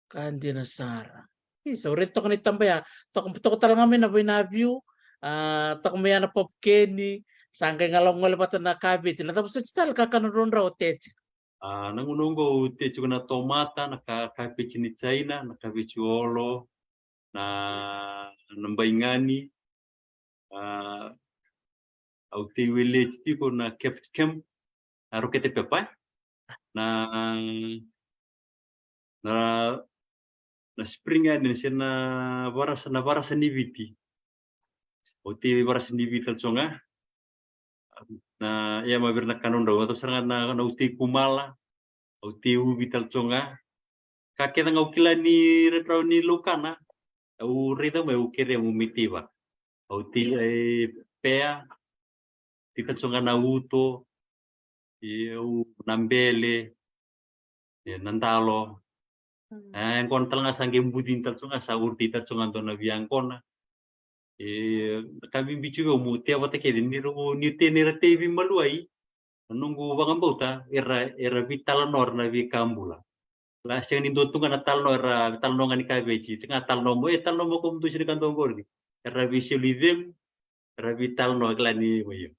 Ka dina sara. Isa, au raica toka na itaba ya, toka, toka tale ga mai na vainaviu, a, toka mai ya na papukeni, sa qai gala gole vata na kaveti. Na cava soti tale kakana draudrau o tei tiko? A, na gauna oqo au tei tiko na tomata, na ka, kaveti ni China, na kaveti olo, na, na baigani, a, au tei weleti tiko na capsicum, na rokete pepa, na, na, na spring onion, se na varasa, na varasa ni Viti. Au tei varasa ni Viti tale tiko ga. Na, ia, mai vei ira na kakana draudrau, au sara ga na, na, au tei kumala, au tei uvi tale tiko ga. Ka kece ga au kila ni raidrau ni laukana, au raica mai, au kerea mo me tei vaka. Au tei, e, pea, tei tale tiko ga na uto, e, au na bele, e, na dalo. Mm. E, qo na tale ga sa qai bucini tale tiko ga, sa ori tei tale tiko ga dua na via qona. E, ka bibi tiko vei au mo tei vata kece, ni rau, ni tei, ni ra tei veimaluai. Na noqu vakabauta, era, era veitalanoa ira na veika bula. La sega ni dua tu ga na talanoa, era veitalanoa ga ni kaveti, tiko ga talanoa mo, e, talanoa mo ko mudusi ni ka dua qori. Era veiselu i cegu, era veitalanoa, kila ni mo io.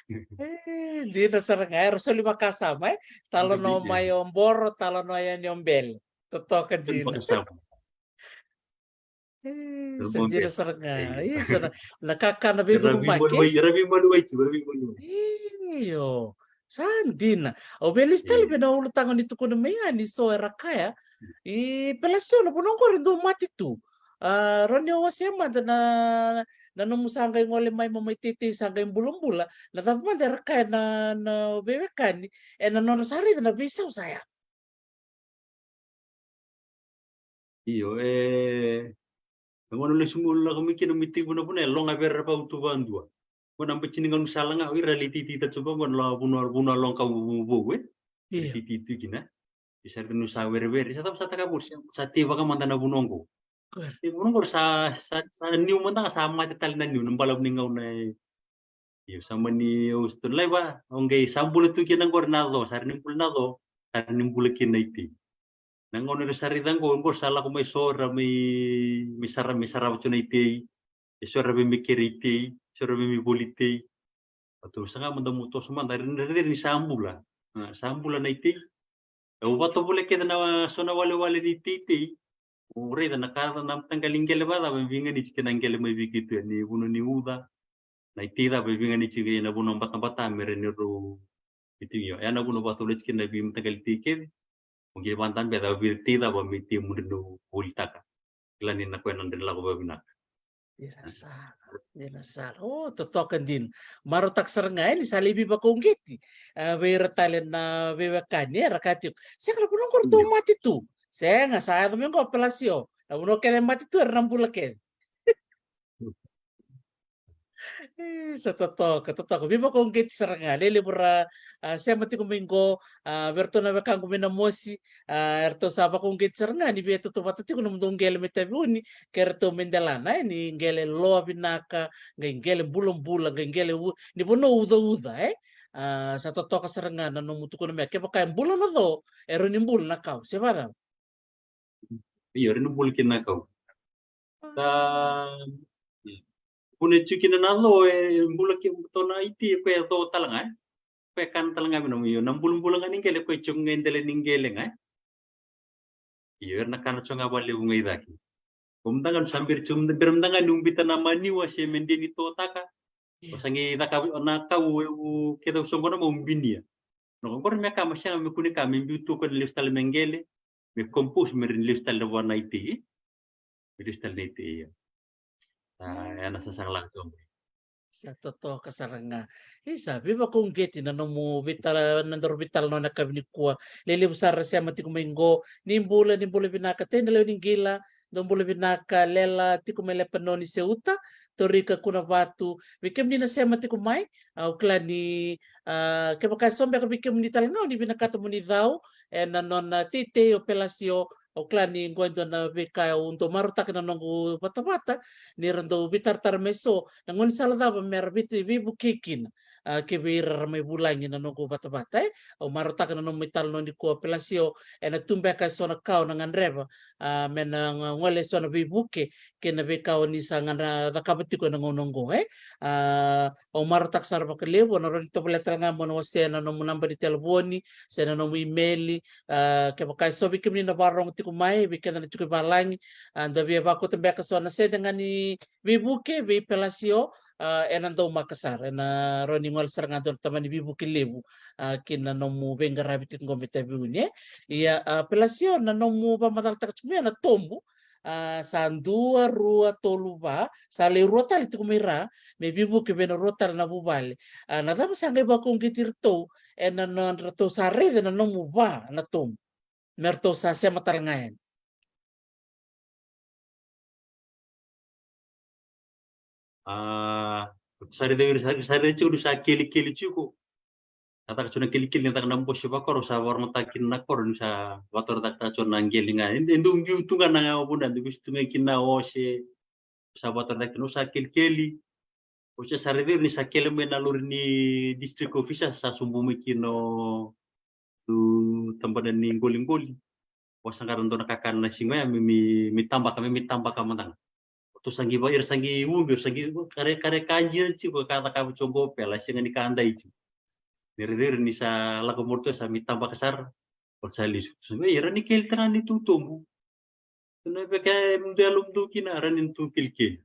E, dina sara ga, era soli vakasama, e? Talanoa mai o boro, talanoa yani o bele. Totoka dina. E, sa dina sara ga. E, sa na, na kakana veivurumaki. Era veimaluai, era veimaluai tiko, era veimaluai. Io. Sa dina. Au via lesu tale vei na ulutaga ni tukuna mai yani, so era kaya. I Pelasio na vanua qori dau mate tu. A, rawa ni o wasea mada na, na nomu sa qai gole mai, mo mai teitei sa qai bulabula. Na cava mada era kaya na, na veiwekani, ena nodra sa raica na veisau sa ya. Io, e, na gauna lesu mo lako mai kina, mo tekivu na vanua, e loga vei ira vautu vadua. Qo na bati ni gaunisala ga, o ira lai teitei tale tu vaqo na vanua, vanua loga vou, vou, e? Io. Teitei tu kina. Isa, raica ni sa werewere, sa cava sa taka voli, sa, sa tei vakamada na vanua qo. Correct. E, vanua qo sa, sa, sa niu mada ga, sa mate tale na niu, na balavu ni gauna, e. Io, sa mani, au sa tu na laiva, au qai sa bula tu kina qori na co, sa rawa ni bula na co, sa rawa ni bula kina na itei. Na gauna era sa raica qo, qori sa lako mai so era mai, mai sara, mai sarava tu na itei. E so era vei mai kere itei, so era vei mai voli tei. Au tu saga mada mo toso mada, rairai ni sa bula. A, sa bula na itei. Au vatovolea kece na so na walewale ni teitei. Au raica na ka, na mataqali qele vacava e veiganiti kei na qele mai vei keitou, ni vanua ni uca. Na itei cava e veiganiti kei na vanua batabata me rawa ni rau. Io, ya na vanua vatovolea kei na veimataqali tei kece. Qai vadabe cava vei ira, tei cava me tei mudre na volitaka. Kila ni na koya na dre lako vavinaka. Dina sara, dina sara. O, totoka dina. Marautaka sara ga e ni sa lai veivakauqeti, a, vei ira tale na veiwekani era kaya tiko, sega, na vanua qo ratou mate tu. Sega, sa yaco mai qo Pelasio. Na vanua kece e mate tu era na bula kece. E, sa totoka, totoka. Veivakauqeti sara ga, lelevu ra, a, sema tiko mai qo, a, vei ratou na wekaqu mai Namosi, a, eratou sa vakauqeti sara ga ni via tautauvata tiko nomudou qele mai Taveuni kei ratou mai Delana, e, ni qele loa vinaka, qai qele bulabula, qai qele u-, ni vanua ucauca, e. A, sa totoka sara ga na nomu tukuna mai, kevaka e bula na co, e rawa ni bula na kau, se vacava? Io, e rawa ni bula kina na kau. Sa, mm. Kune tiko kina na co, e bula kina na iti, e koya e co tale ga, e. Koya e kana tale ga vei na, io, na bulabula ga ni qele, koya e tiko ga e dela ni qele ga, e. Io, era na kana tiko ga vakalevu ga i cake. Ko mada ga ni sa bera tiko, bera mada ga ni ubita na maniwa se me dei ni totaka. Io. O sa qai caka na kau, e, o kece au soqona mo binia. Na qo, qori me ka ma sega, me kune ka me biu tu ko na lesu tale me qele, me compose, me rawa ni lesu tale vua na iti. Me lesu tale na iti, ia. A, e na sasaga lako tu. Sa totoka sara ga. Isa, veivakauqeti na nomu veitala, na nodaru veitalanoa na yakavi nikua. Lelevu sara ra sema tiko mai qo. Ni bula, ni bula vinaka, tei na lewe ni qila. Dou bula vinaka, Lela tiko mai Lepanoni, Seuta, Torika, Kunavatu. Vei kemuni na sema tiko mai, au kila ni, a, kevaka e so beka vei kemuni tale ga o ni vinakata mo ni cau ena nona teitei o Pelasio, au kila ni qo e dua na veika au dau marautaka na noqu vatavata, ni ra dau veitaratara me so na gaunisala cava me ra vei, veivukei kina. A, kei vei ira ra mai vulagi na noqu vatavata, e. Au marautaka na nomu italanoa nikua Pelasio, ena tu beka e so na ka o na gadreva, a, me na gole e so na veivuke kei na veika o ni sa gadra cakava tiko ena gauna oqo, e. A, au marautaka sara vakalevu, au na rawa ni tovolea tale ga mo na wasea na nomu naba ni telefoni se na nomu imeli. A, kevaka e so vei kemuni na vakarorogo tiko mai, vei keda na tiko i valagi, a, da via vakauta beka so na sede ga ni veivuke vei Pelasio, a, ena daumaka sara, ena rawa ni gole sara ga dua na tamani veivuke levu, a, ki na nomu veiqaravi tiko qo mai Taveuni, e. Ia, a, Pelasio, na nomu vakamacalataka tiko mai na tobu, a, sa dua, rua, tolu, va, sa lai rua tale tiko mai ra, me veivuke vei na rua tale na vuvale. A, na cava sa qai vakauqeti iratou ena nodratou sa raica na nomu va na tobu, me ratou sa sema tale ga yani? A, sa raici, sa raici tiko ni sa kelikeli tiko. Sa caka tiko na kelikeli, ni caka na bose vakoro, sa vakarogotaka kina na koro ni sa vakatorocaketaka tiko na qele ga. E dau biu tu ga na vanua, e dau biu tu ga kina na ose. Sa vakatorocaketaka kina, o sa kelikeli. O sa, sa raici ni sa kele mai na lori ni district officer, sa sobu mai kina o tabana ni qoliqoli. O sa qara dua na kakana na siga ya me, me, me tabaka, me, me tabaka mada ga. O ratou sa qai va, ira sa qai ubi, ira sa qai kare, kare ka jia tiko ka cakava tiko qo Pela, sega ni ka dai tiko. Ni raici ira ni sa lako mai o ratou sa me tabaka sara, o sa lesu. Sa vei ira ni keli tara ni tutobu. Na veka e mudu yalomudou kina, rawa ni tu kelikeli.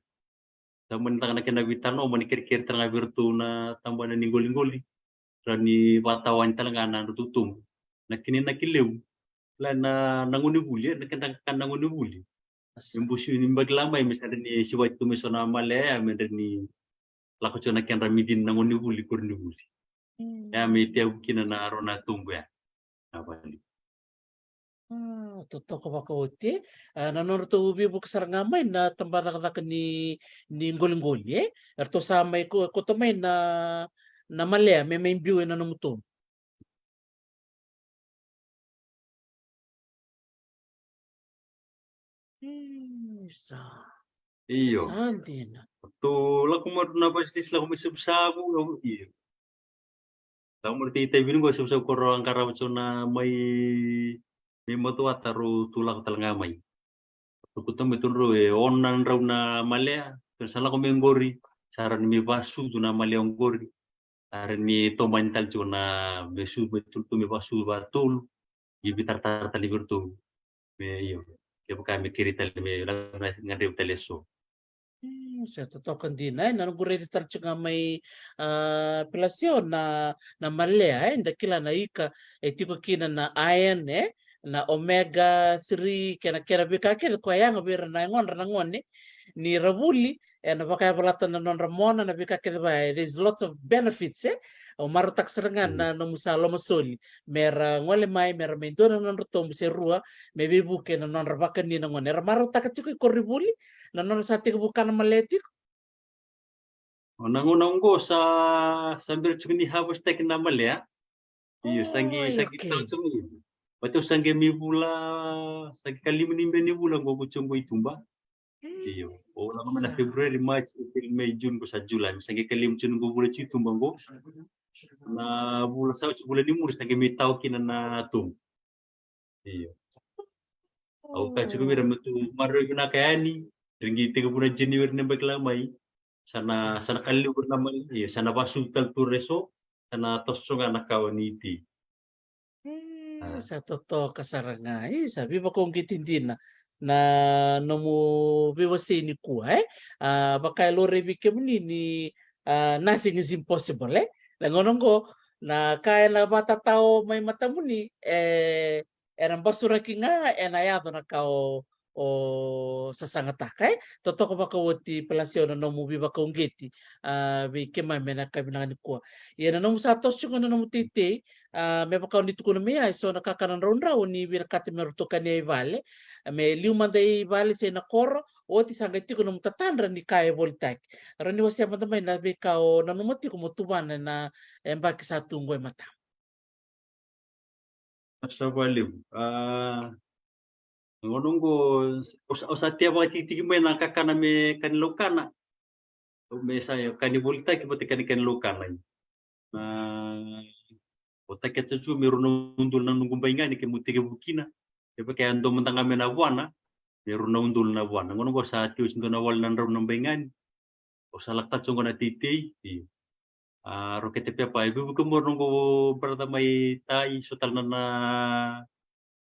Sa mani caka na kena veitalanoa, mani kerekere tara ga vei iratou na tabana ni qoliqoli. Rawa ni vakatawani tale ga na nodratou tobu. Na kena inaki levu. Kila na, na gonevuli, e, na kena ka na gonevuli. Asa. Me busi ni baki la mai, me sa dre ni sivati tu me so na male ya, me dre ni lako tiko na kedra midini na gonevuli, koronivuli. Mm. Ya me tevu kina na rua na tobu ya. Na vale. A, totoka vakaoti. A, na nodratou veivuke sara ga mai na tabacakacaka ni, ni qoliqoli, e? Eratou sa mai ko-, koto mai na, na malea me mai biu ena nomu tobu. Isa. Io. Sa dina. Ratou lako mai na Vaisilesi, lako mai Savusavu, io. Lako mai tei Taveuni qo, Savusavu, ko rau a qarava tiko na mai, mai Matuata, rau tu lako tale ga mai. Ratou kauta mai tu drau e ono na drau na malea, sa lako mai qori, sa rawa ni mai vasucu na malea qori. Sa rawa ni tomani tale tiko na me su, me tolu, me vasucu vakatolu. Ia veitaratara tale vei iratou. Me, io, kevaka me kerei tale me lako na gadrevi tale eso. Mm, sa totoka dina, e, na noqu raica tale tiko ga mai, a, Pelasio na, na malea, e, da kila na ika, e tiko kina na iron, e, na omega three, kei na kena veika kece koya yaga vei ira na yagodra na gone, ni ra vuli, ena vakayavalata na nodra mona, na veika kece vaya, there's lots of benefits, e? Au marautaka sara ga na nomu sa lomasoli, me ra gole mai, me ra mai dua na nodra tobu se rua, me veivuke na nodra vakani na gone. Era marautaka tiko i koronivuli na nodra sa tekivu kana malea tiko? O na gauna oqo sa, sa bera tiko ni harvest taki na malea. Io, sa qai, sa qai tau tiko mai. Vata au sa qai mai vula, sa qai kalima ni bera ni vula oqo ko tiko oqo i tuba. Io, o lako mai na February, March, April, May, June, ko sa July. Sa qai kalima tiko oqo vula tiko i tuba oqo. Na vula sa oti, vula ni muri, sa qai mai tau kina na tobu. Io. Au kaya tiko vei ira me tu maroroi vinaka yani, ra qai tekivu na January ni yabaki lako mai. Sa na, sa na ka levu na mai, io, sa na vasucu tale tu ra eso, sa na toso ga na kawa ni tei. E, sa totoka sara ga. E, sa veivakauqeti dina na nomu veiwasei nikua, e? A, vaka e laurai vei kemuni ni, a, nothing is impossible, e? Na gauna oqo, na ka ena vakatatao mai matamuni, e, ena basuraki ga, ena yaco na ka o, o sasagataka, e? Totoka vakaoti Palacio na nomu veivakauqeti, a, vei keimami ena yakavi vinaka nikua. Ia na nomu sa toso tiko na nomu teitei, a, me vaka o ni tukuna mai ya, e so na kakana draudrau o ni vinakata me ratou kania i vale, me liu mada i vale se na koro, oti sa qai tiko nomu tatadra ni ka e volitaki. Rawa ni wasea mada mai na veika o nanuma tiko mo tuvana ena, e, yabaki sa tu oqo e matamu. Sa vakalevu. A, gauna oqo, au sa, au sa tea vakatikitiki mai na kakana me kani laukana. Me sa kani volitaki vata kani kani laukana. Na, au taketa tu me rua na udolu na noqu baigani ke meu tekivu kina. Kevaka e dua mada ga me na vuana, me rua na udolu na vuana. Gauna oqo sa tei oti dua na wale na drau na baigani. Au sa lako tiko oqo na teitei, io. A, rokete pepa, e veivuke mai o noqu brother mai Tai, so tale na, na,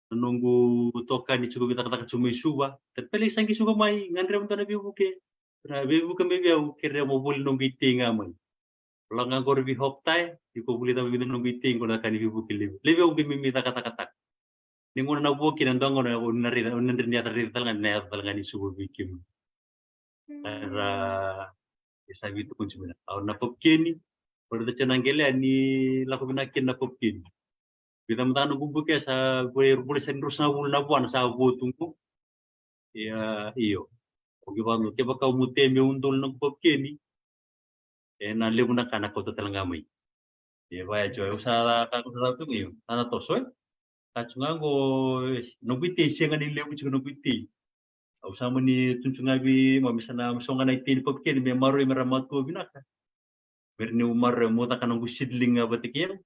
na noqu itokani tiko vei cakacaka tiko mai Suva. Tale pele sa qai suka mai, gadreva dua na veivuke. Na veivuke mai vei au, kerea mo voli noqu itei ga mai. Lako ga qori vei Hope Tai, iko voli cava vei noqu itei, qo na ka ni veivuke levu. Levu au qai mai, mai cakacakataka. Ni gauna na vo kina dua gauna, o na raica, o na raica ni yaco, raica tale ga, na yaco tale ga ni suka vei kemuni. Era, e sa veitukuni tiko mai na. Au na papukeni, o raica tiko na qele, ni lako vinaka kina na papukeni. Vica mada na noqu buke, sa vo, e rua, sa ni ruasagavulu na vuana, sa vo tu qo. Ia, io. Au qai vaka, kevaka au mu tea me udolu na noqu papukeni. E na levu na ka na kauta tale ga mai. E vaya jo, au sa ka kauta tale tu ga io. Sa na toso, e? Ka tu ga qo, e, noqu itei sega ni levu tiko noqu itei. Au sa mani tu tu ga vei, ma me sa na, me so ga na itei ni papukeni, me maroroi me ra matua vinaka. Me ra ni maroroi, mo caka noqu seedling ga vata kei au.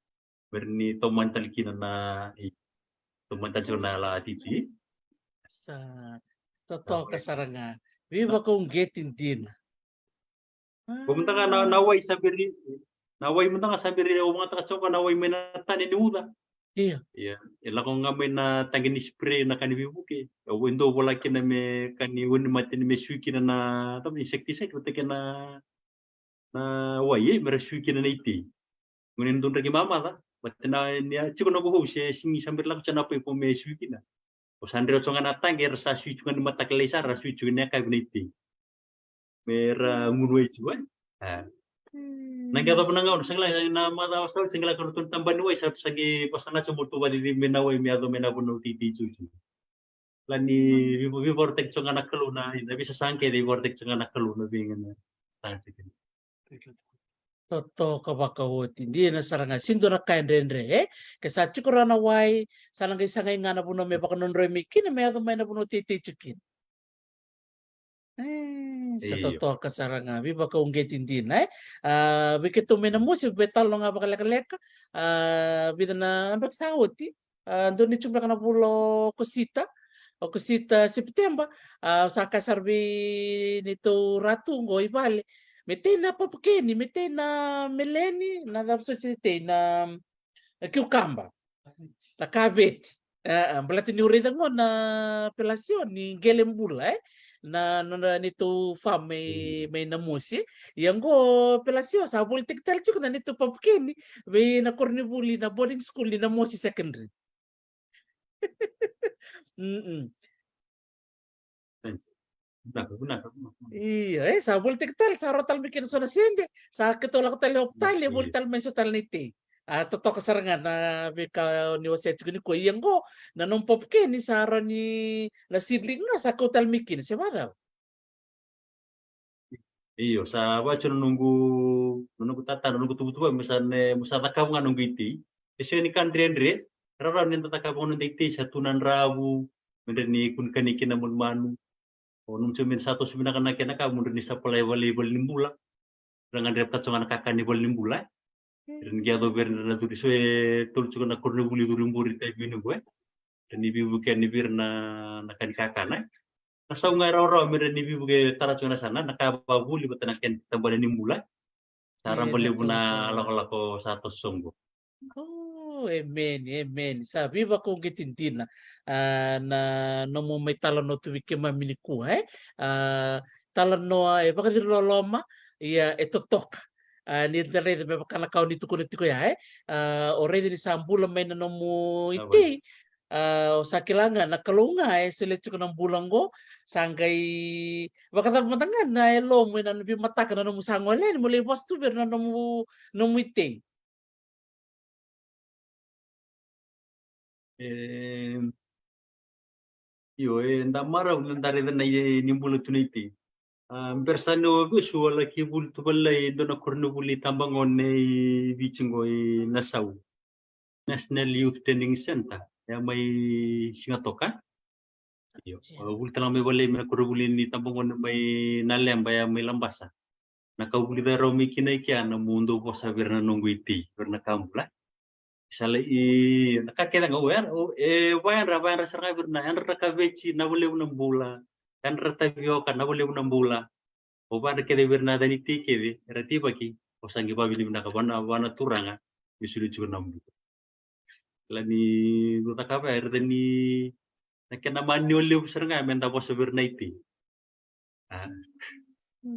Me ra ni tomani tale kina na, i, tomani tale tiko na la titi. Sa totoka sara ga. Veivakauqeti dina. Ko mada ga na, na wai sa beri, na wai mada ga sa beri, au vagataka tiko na wai mai na tane ni uca. Io. Ia, e lako ga mai na taqi ni spray na ka ni veivuke. Au e dau vola kina me ka ni oni mate ni me sui kina na, tama insecticide, vata kei na, na wai, e, me ra sui kina na itei. Gone dodra ki mamaca, vata na, ni a tiko na ko hou se sigi sa beri lako tiko na paipo me sui kina. O sa dre o tiko ga na taqi, era sa sui tiko ga ni mataka lai sara, ra sui tiko ni yakavi na itei. Me ra gunu wai tiko, e? A. Na qai yacova na gauna, sa qai la na macawa sa, sa qai la ka ratou na tabana ni wai, sa, sa qai vasa na tiko mo tu valici me na wai, me yaco me na vanua titi tiko. La ni, mm, vei, veivakarotaki tiko ga na Kalou na, na veisasa kece veivakarotaki tiko ga na Kalou na veiga na. Sa tiko. Totoka vakaoti, dina sara ga, sega ni dua na ka e dredre, e? Ke sa tiko rawa na wai, sa na qai sagai ga na vanua me vakanodroi mai kina, me yaco mai na vanua teitei tiko kina. E, sa, io, totoka sara ga, veivakauqeti dina, e? A, vei keitou mai Namosi, veitalanoa ga vakalekaleka, a, vica na yabaki sa oti, a, dua ni tiko beka na vula o Okosita, Okosita, Sepiteba, a, au sa kaya sara vei neitou Ratu qo i vale, me tei na papukeni, me tei na meleni, na cava soti e tei, na, na kiukaba, na kaveti. A, a, baleta niu raica qo na Pelasio ni qele bula, e? Na, na, na neitou farm mai, mm, mai Namosi. Ia qo Pelasio sa volitaki tale tiko na neitou papukeni vei na koronivuli, na boarding school ni Namosi Secondary. Mm-mm. Vinaka, vinaka, vinaka. Io, e, sa volitaki tale, sa rawa tale mai kina so na sede, sa keitou lako tale hope tale, e voli tale mai so tale na itei. A, totoka sara ga na veika ni wasea tiko nikua. Ia qo, na nomu pumpkin ni sa rawa ni na seedling ga sa kau tale mai kina, se vacava? Io, sa vaya tiko na noqu, na noqu tata, na noqu tuvatuva, me sa ne, me sa cakava ga noqu itei. E sega ni ka dredre, rarau ni da cakava ga noda itei, sa tu na dravu, me dre ni kunikani kina manumanu. O nomu tiko me sa toso vinaka na kena ka, mo dre ni sa palai vale, vale ni bula. Ra gadreva tiko ga na kakana ni vale ni bula, e. Ra ni qai yaco vei ira na curi so e tolu tiko na koronivuli curi buri tai vini qo, e. Ra ni veivuke ni vei ira na, na ka ni kakana, e. Na sau ga e rawarawa me ra ni veivuke tara tiko na sana, na ka vavuli vata na kena tabana ni bula, e. Sa raba levu na lakolako sa toso qo. O, emeni, emeni. Sa veivakauqeti dina. A, na nomu mai talanoa tu vei keimami nikua, e? A, talanoa e vakaciri loloma, ia e totoka. A, ni da raica me vaka na ka o ni tukuna tiko ya, e? A, o raica ni sa bula mai na nomu itei. A, o sa kila ga na Kalou ga e solia tiko na bula qo, sa qai vakacava mada ga na yalomu ena veimataka na nomu sa gole yani mo lai vosa tu vei ira na nomu, nomu itei. E, io, e da marau ni da raica na i, ni bula tu na itei. A, bera sa ni o vesu a laki vuli tu vale e dua na koronivuli tabagone i Viti qo i Nasau. National Youth Training Centre, e a mai Sigatoka. Io, a vuli tale ga mai vale me na koronivuli ni tabagone mai Naleba, e a mai Labasa. Na ka vuli cai rau mai kina i kea na mo dau vosa vei ira na noqu itei, vei ira na ka bula. Sa lai, i, na ka kece ga, o, e, o, e vayadra, vayadra sara ga vei ira na yadra na kaveti, na valevu na bula. Yadra na tavioka, na valevu na bula. O vayadra kece vei ira na yaca ni itei kece era teivaki, o sa qai vavinavinaka vana, vana turaga me soli tiko na bula. Kila ni dau cakava ya, e raica ni na kena mani o levu sara ga me da vosa vei ira na itei. A.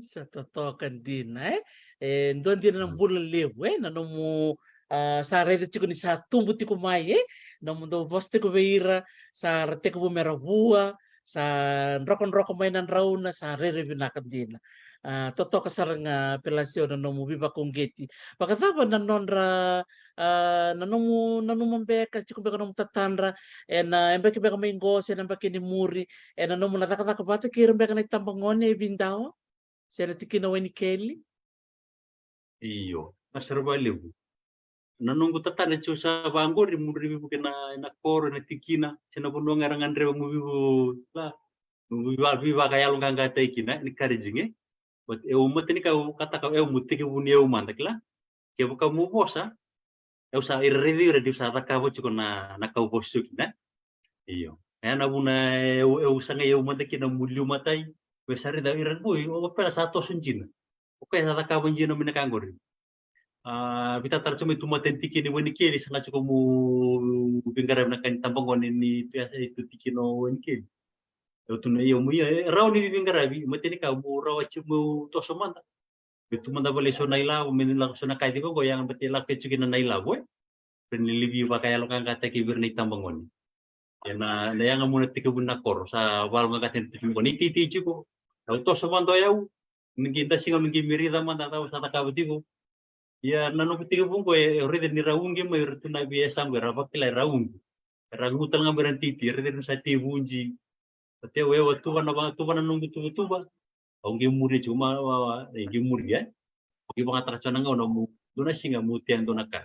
Sa totoka dina, e? E dua dina na bula levu, e? Na nomu, a, sa raica tiko ni sa tubu tiko mai, e? Nomu dau vosa tiko vei ira, sa ra tekivu me ra vua, sa drokadroka mai na drauna, sa rairai vinaka dina. A, totoka sara ga Pelasio na nomu veivakauqeti. Vakacava na nodra, a, na nomu, na nomu beka, tiko beka nomu tatadra, ena, e beka beka mai qo, se na beka ni muri, ena nomu na cakacaka vata kei ira beka na itabagone e Vidawa, se na tikina o Wainiqeli? Io, na sara valevu. Na noqu tatadra tiko sa vaqori, muri veivuke na, na koro, na tikina, se na vanua ga era gadreva mo veivu, la, mo veiva, veivakayaloqaqataki kina, encouraging, e. But e au matanikau, au kataka, e au mo tekivu ni au mada, kila. Kevaka mo vosa, e au sa ira raici ira, deu sa cakava tiko na, na ka au vosa tiko kina. Io. E na vuna e au, e au sagai au mada kina mo liu matai, me sa raica ira qo, o Pela sa toso dina. O koya sa cakava dina mai na ka qori. A, veitatara tiko mai tu mata ni tikina i Wainiqeli, sa ga tiko mo veiqaravi na ka ni tabagone ni tu ya, e tu tikina o Wainiqeli. E tu na ia mo ia, e rawa ni veiqaravi, matanikau mo rawa tiko mo toso mada. Me tu mada vale so na ilavo, me lako so na ka e cika qo, yaga bati lako e tiko kina na ilavo, e. Ra ni lai veivakayaloqaqataki vei ira na itabagone. Ena, na yaga mo na tekivu na koro, sa vayaloqaqataki na itabagone. Ni teitei tiko, au toso mada o yau, ni qai da siga, ni qai me raica mada na cava sa cakava tiko. Ia na noqu tekivu qo, e, e raica ni ra uqi mai, ira tu na veiyasaqu, era vakila era uqi. Era gu tale ga mai ra teitei, era raica ni sa tei vuji. Oti au, e, au a tuva na, va, tuva na noqu tuvatuva. Au qai muri tiko ma, wa, wa, e, qai muri, e. Au qai vagataka tiko na gauna mo, dua na siga mo tea e dua na ka.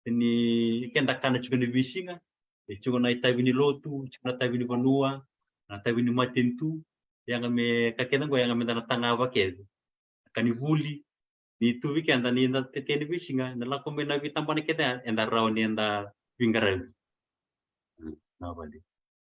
Ni keda kana tiko ni veisiga, e tiko na itavi ni lotu, tiko na itavi ni vanua, na itavi ni matanitu, yaga me ka kece qo, yaga me da na tagava kece. Ka ni vuli, ni tu vei keda ni da tete ni veisiga, na lako mai na veitabana kece, eda rawa ni da veiqaravi. Mm, na vale.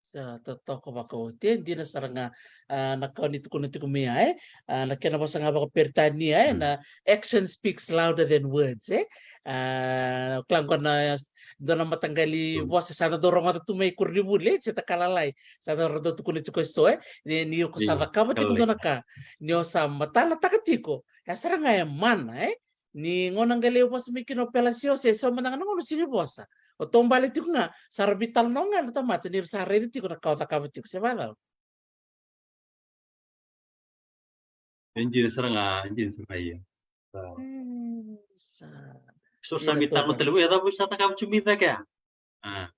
Sa totoka vakaoti, e dina sara ga, a, na ka o ni tukuna tiko mai ya, e? A, na kena vosa ga vakaperitania, e? Mm. Na action speaks louder than words, e? A, kila qo na, dua na mataqali, mm, vosa sa dau rogoca tu mai koronivuli, e? Se ta ka lalai, sa dau tukuna tiko e so, e? Ni, ni o ko sa, io, cakava tiko dua na ka, ni o sa matalataka tiko, ya sara ga e mana, e? Ni gauna qai lai vosa mai kina o Pelasio, se so mada ga na gauna sigi vosa. O taubale tiko ga, sa ra veitalanoa ga na tamata ni ra sa raica tiko na ka o cakava tiko, se vacava. E dina sara ga, e dina sara ga ia. Sa. Mm, sa. So sa dina mi talo toka tale, ui, a cava sa cakava tu mi cake a? A.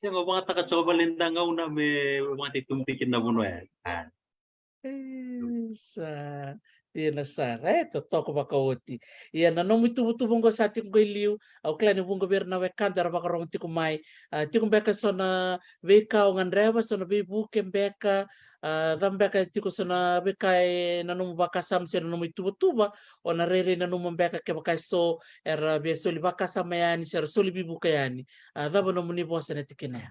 Sega, o vagataka tiko vale da gauna me vagate tu mtiki na vanua ya. A. E, sa. Dina sara, e, totoka vakaoti. Ia na nomu ituvatuva oqo sa tiko qo i liu, au kila ni vuqa vei ira na wekada era vakarogo tiko mai. A, tiko beka so na veika o gadreva, so na veivuke beka, a, cava beka e tiko so na veika e na nomu vakasama se na nomu ituvatuva, o na rairai nanuma beka kevaka e so era via soli vakasama yani, se ra soli veivuke yani. A, cava nomuni vosa na tikina ya?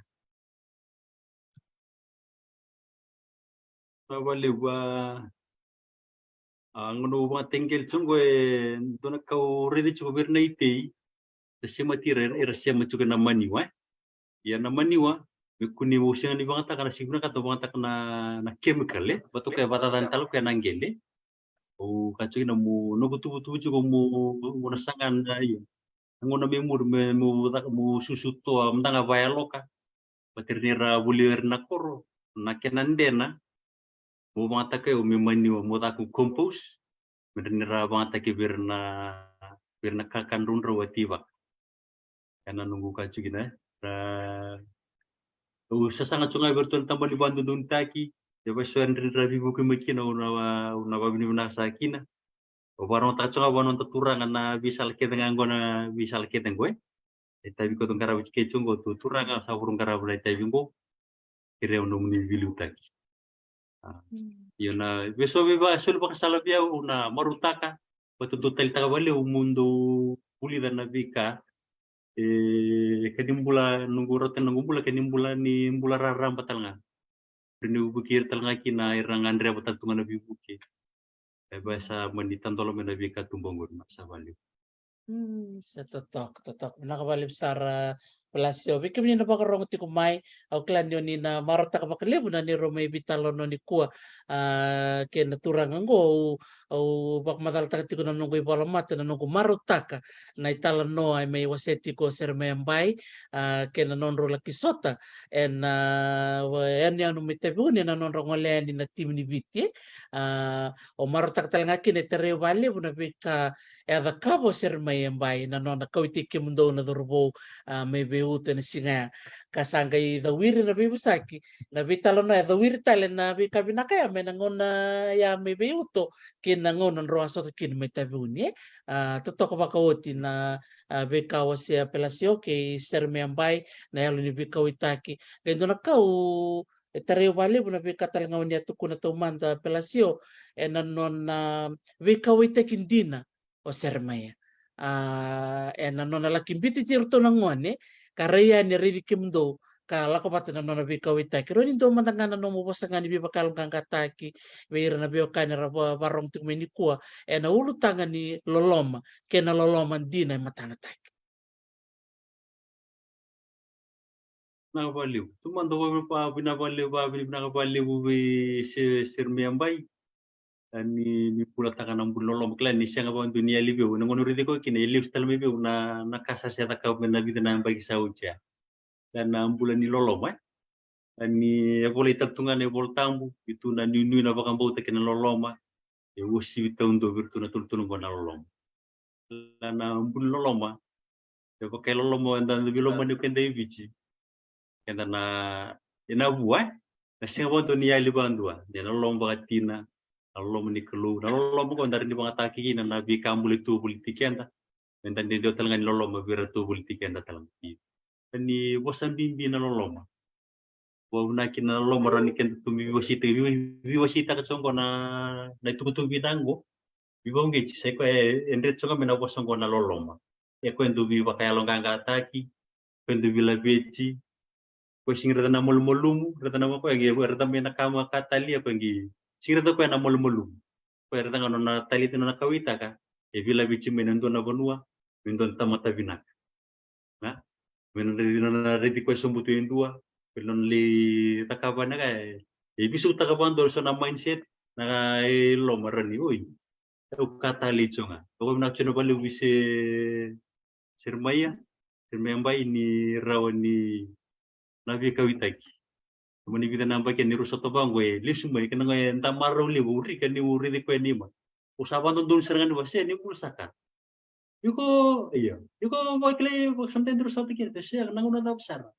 Sa valevu, a, a, gauna au vakateqeli tiko qo e dua na ka au raica tiko vei ira na itei, sa semati ira, era sema tiko na maniwa, e. Ia na maniwa, me kua ni au sega ni vagataka na siga vinakata, au vagataka na, na chemical, e. Vata koya e vakacacani tale koya na qele. Au kaya tiko kina mo, noqu tuvatuva tiko mo, mo na saga na ia. Na gauna me muri, me, mo caka, mo susu toa mada ga vayaloka. Vata ira ni ra voli ira na koro, na kena dena, mo vagataka au me maniwa, mo caka compost, me dra ni ra vagataki vei ira na, vei ira na kakana draudrau a tivaka. Ena noqu ka tiko kina, e. Ra, au sasaga tiko ga vei iratou na tabana ni vakadodonutaki, e vaiso era dra ni ra veivuke mai kina, au na, au na vavinavinaka sara kina. Au vakarogotaka tiko ga vua na noda turaga na veisala kece ga qo, na veisala kece qo, e. E tavi koto qarava tiko kece qo, tu turaga, sa vuru qarava na itavi qo. Kerei au nomuni veiliutaki. A, mm, io na, vei so vei va, soli vakasala vei au, au na marautaka, vata dou taleitaka valevu mo dou vulica na veika. E, ka ni bula, noqu rauta na noqu bula, ka ni bula, ni bula raraba tale ga. Ni vukei ira tale ga kina era gadreva tale tu ga na veivuke. E vaka sa mani tadola mai na veika tu bau qori, na sa valevu. Mm, sa totoka, totoka. Vinaka valevu sara, Pelasio. Vei kemuni na vakarogo tiko mai, au kila ni oni na marautaka vakalevu na neirau mai veitalanoa nikua, a, kei na turaga qo, au, au vakamacalataka tiko na noqu ivolamata, na noqu marautaka na italanoa e mai wasea tiko o Seremaia Bai, a, kei na nodrau laki sota ena, a, yanuyanu mai Taveuni ena nodra gole yani na timi ni Viti, e. A, au marautaka tale ga kina e tarai au valevu na veika e a cakava o Seremaia Bai, na nona kauaitaki kemudou na cauravou, a, mai vei uto ena siga ya. Ka sa qai cawiri na veivosaki, na veitalanoa e cawiri tale na veika vinaka ya mai na gauna ya mai vei uto kei na gauna drau a sota kina mai Taveuni, e. A, totoka vakaoti na, a, veika wasea Pelasio kei Seremaia Bai, na yalo ni veikauaitaki. Qai dua na ka au, e tarai au valevu na veika tale ga oni a tukuna taumada Pelasio, ena nona veikauaitaki dina o Seremaia. A, ena nona laki biuti iratou na gone, ka rai yani e raici kemudou, ka lako vata na nona veikauaitaki. Rawa ni dua mada ga na nomu vosa ga ni veivakayaloqaqataki vei ira na veiwekani era va-, varogo tiko mai nikua, ena ulutaga ni loloma, kei na loloma dina e matanataki. Vinaka valevu. Taumada au vavinavinaka valevu, vavinavinaka valevu vei Se-, Seremaia Bai. A, ni, ni bulataka na bula ni loloma, kila ni sega vakadua ni yali vei au. Ena gauna au raici koya kina, e lesu tale mai vei au na, na ka sa se cakava mai na vica na yabaki sa oti ya. Ena bula ni loloma, e. A, ni e volai tale tu ga na iVola Tabu, e tu na nuinui, na vakabauta kei na loloma. E uasivi taudua vei iratou na tolutolu qo na loloma. Na, na bula ni loloma. E vaka e loloma, eda, eda veilomani o keda e Viti. Keda na, ena vua, e? Na sega vakadua ni yali vakadua. Na loloma vakatina, na loloma ni Kalou, na loloma qo eda rawa ni vagataki kina na veika bula e tu voliti keda. Eda dede tale ga ni loloma vei ira tu voliti keda tale ga. Ni vosa bibi na loloma. Vakavinaka kina na loloma, rawa ni keda tu me veiwaseitaka, veiwa-, veiwaseitaka tiko qo na, na itukutuku vinaka qo. Veivakauqeti, sa i koya e, e dreti tiko ga mai na vosa qo na loloma. E koya e dau veivakayaloqaqataki, koya e dau veilaveti, koya sega ni raica na malumalumu, raica na, koya qai raica mai na ka makawa tale, koya qai sega ni raica koya na malumalumu. Koya raica ga nona talei, nona kauaitaka, e veilaveti mai na dua na vanua, mai dua na tamata vinaka. Na? Me na raici, nona raici koya sobu tu e dua, me nona lai cakava na ka, e, e veisautaka vakadua so na mindset, na ka e loloma, rawa ni, oi. Au ka talei tiko ga. Au vinaka tiko vakalevu vei se Seremaia, Seremaia Bai ni rawa ni na veikauwaitaki. Mani vica na yabaki ni rau sota vaqo e lesu mai kena qo e da marau levu, au rika ni au raici koya ni ma. Au sa vakadodonu sara ga ni vase ni bula saka. Iko, io. Iko vakilai vakasamedai ni rau sota kina, pe sega, na gauna cava sara.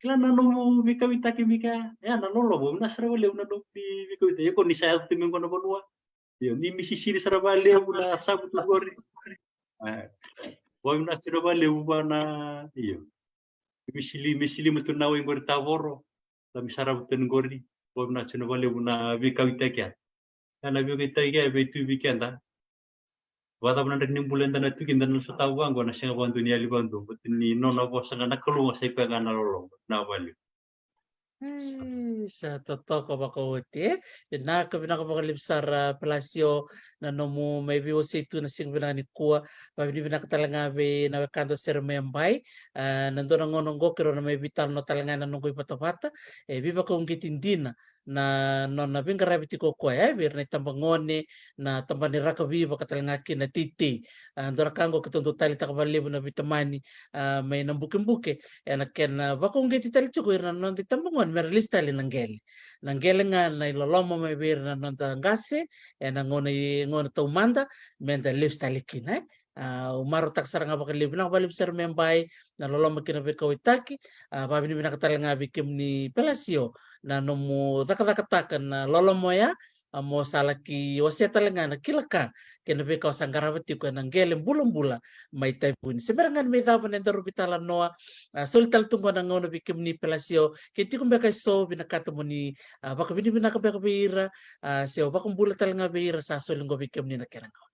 Kila na nomu veikauwaitaki Mika, e a na loloma, au vinaka sara vakalevu na nomu ni veikauwaitaki. Iko ni sa yaco tu mai qo na vanua. Io, ni mi sisili sara vakalevu na savu tu qori. E, au vinaka sara vakalevu va na, io. Mi sili, mi sili mai tu na wai qori Tavoro. La mi sarava tu qori. Au vinaka sara vakalevu na veikauwaitaki ya. Ya na veikauwaitaki ya vei tu vei keda. Vakacava na draki ni bula eda na tu kina, eda na sotava vaqo, na sega vakadua ni yali vakadua, baleta ni nona vosa ga na Kalou ga, sa i koya ga na loloma. Na vale. Ei, sa totoka vakaoti, e? Vinaka, vinaka vakalevu sara, Pelasio, na nomu mai veiwasei tu na siga vinaka nikua. Vavinavinaka tale ga vei na wekada o Seremaia Bai. A, na dua na gauna oqo keirau na mai veitalanoa tale ga ena noqu ivatavata. E veivakauqeti dina na nona veiqaravi tiko o koya, e, vei ira na itabagone, na tabana ni rakavi, vaka tale ga kina na teitei. A, dua na ka oqo keitou dau taleitaka vakalevu na veitamani, a, mai na bukebuke, ena kena vakauqeti tale tiko ira na noda itabagone mera lesu tale na qele. Na qele ga na iloloma mai vei ira na noda qase ena gauna i, gauna taumada, meda lesu tale kina, e. A, au marautaka sara ga vakalevu, vinaka vakalevu Seremaia Bai na loloma kei na veikauwaitaki. A, vavinavinaka tale ga vei kemuni Pelasio na nomu cakacakataka na loloma oya. A, mo sa laki wasea tale ga na kila ka kei na veika o sa qarava tiko ena qele bulabula mai Taivuni. Se bera ga ni mai cava na nodaru veitalanoa, a, soli tale tu qo na gauna vei kemuni Pelasio, ke tiko beka eso vinakata mo ni, a, vakavinavinaka beka vei ira, a, se o vakabula tale ga vei ira sa soli qo vei kemuni na kena gauna.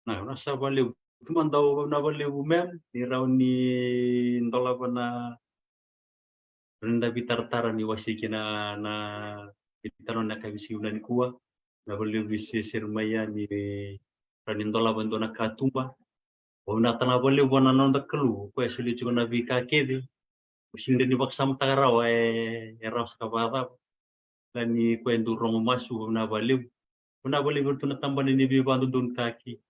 Na, na sa vakalevu. Tu mada, au na vakalevu mem, ni rawa ni dolava na, rawa ni da veitaratara ni wasei kina na, na veitalanoa na yakavi siga nikua. Na vakalevu vei se Seremaia ni rawa ni dolava e dua na katuba. Au vinaka tale ga vakalevu vua na noda Kalou, o koya e solia tiko na veika kece. Au sega ni vakasamataka rawa e, e rawa saka vakacava. Ka ni koya e dau rogo masu, au vinaka vakalevu. Au vinaka vakalevu vei iratou na tabana ni veivakadodonutaki.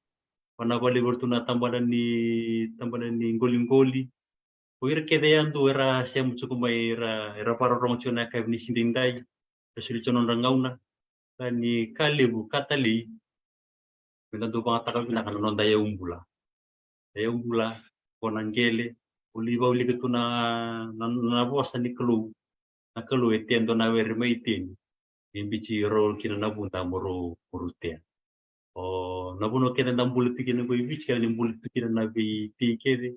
Au vinaka vakalevu vei iratou na tabana ni, tabana ni qoliqoli. O ira kece yadua era sema tiko mai, era, era vakarorogo tiko na yakavi ni siga edaidai. Era solia tiko na nodra gauna. Ka ni ka levu, ka talei, meda dau vakayagataka vinaka na noda iyau bula. Iyau bula, ko na qele, o lai vakaulika tu na, na, na vosa ni Kalou. Na Kalou e tea e dua na were mai Iteni. E biuti rau kina na vuda mo rau, mo rau tea. O na vanua kece da bula tu kina qo e Viti, kece ni bula tu kina na veitei kece.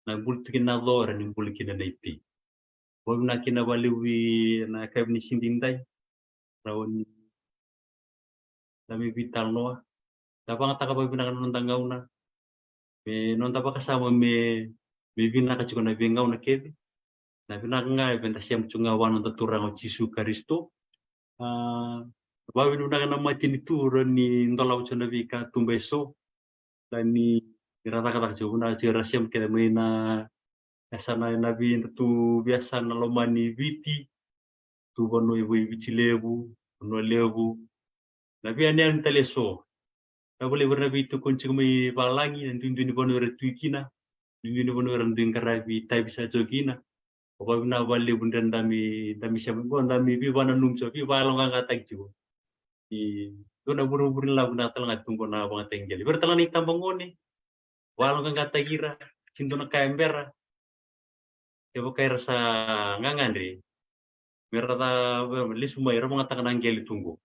Na bula tu kina na co, era ni bula kina na itei. Vakavinavinaka kina vakalevu ena yakavi ni siga edaidai. Rawa ni da mai veitalanoa. Da vakayagataka vakavinaka na noda gauna. Me noda vakasama me, me vinaka tiko na veigauna kece. Na vinaka ga e vei da sema tiko ga vua na noda Turaga o Jisu Karisito. A, vakavinavinaka na matanitu, rawa ni dolava tiko na veikatuba eso. Ka ni ra cakacaka tiko, vinaka tiko era sema kece mai na yasana, na vei, da tu veiyasana lomani Viti, tu vanua i vei Viti Levu, Vanua Levu. Na veiyanuyanu tale eso. Na vakalevu era na veitokoni tiko mai valagi, na duidui ni vanua era tu kina, duidui ni vanua era dui qaravi itavi sa tiko kina. Au vakavinavinaka vakalevu ni da mai, da mai sema qo, da mai veivakananumi tiko, veivakayaloqaqataki tiko. E dua na vurevure ni lavo vinaka tale ga tu qo na vakayagataki qele. Vei ira tale ga na itabagone, vakayaloqaqataki ira, sega ni dua na ka e bera. Kevaka era sa gagadre, me ra sa lesu mai, era vakayagataka na qele tu qo.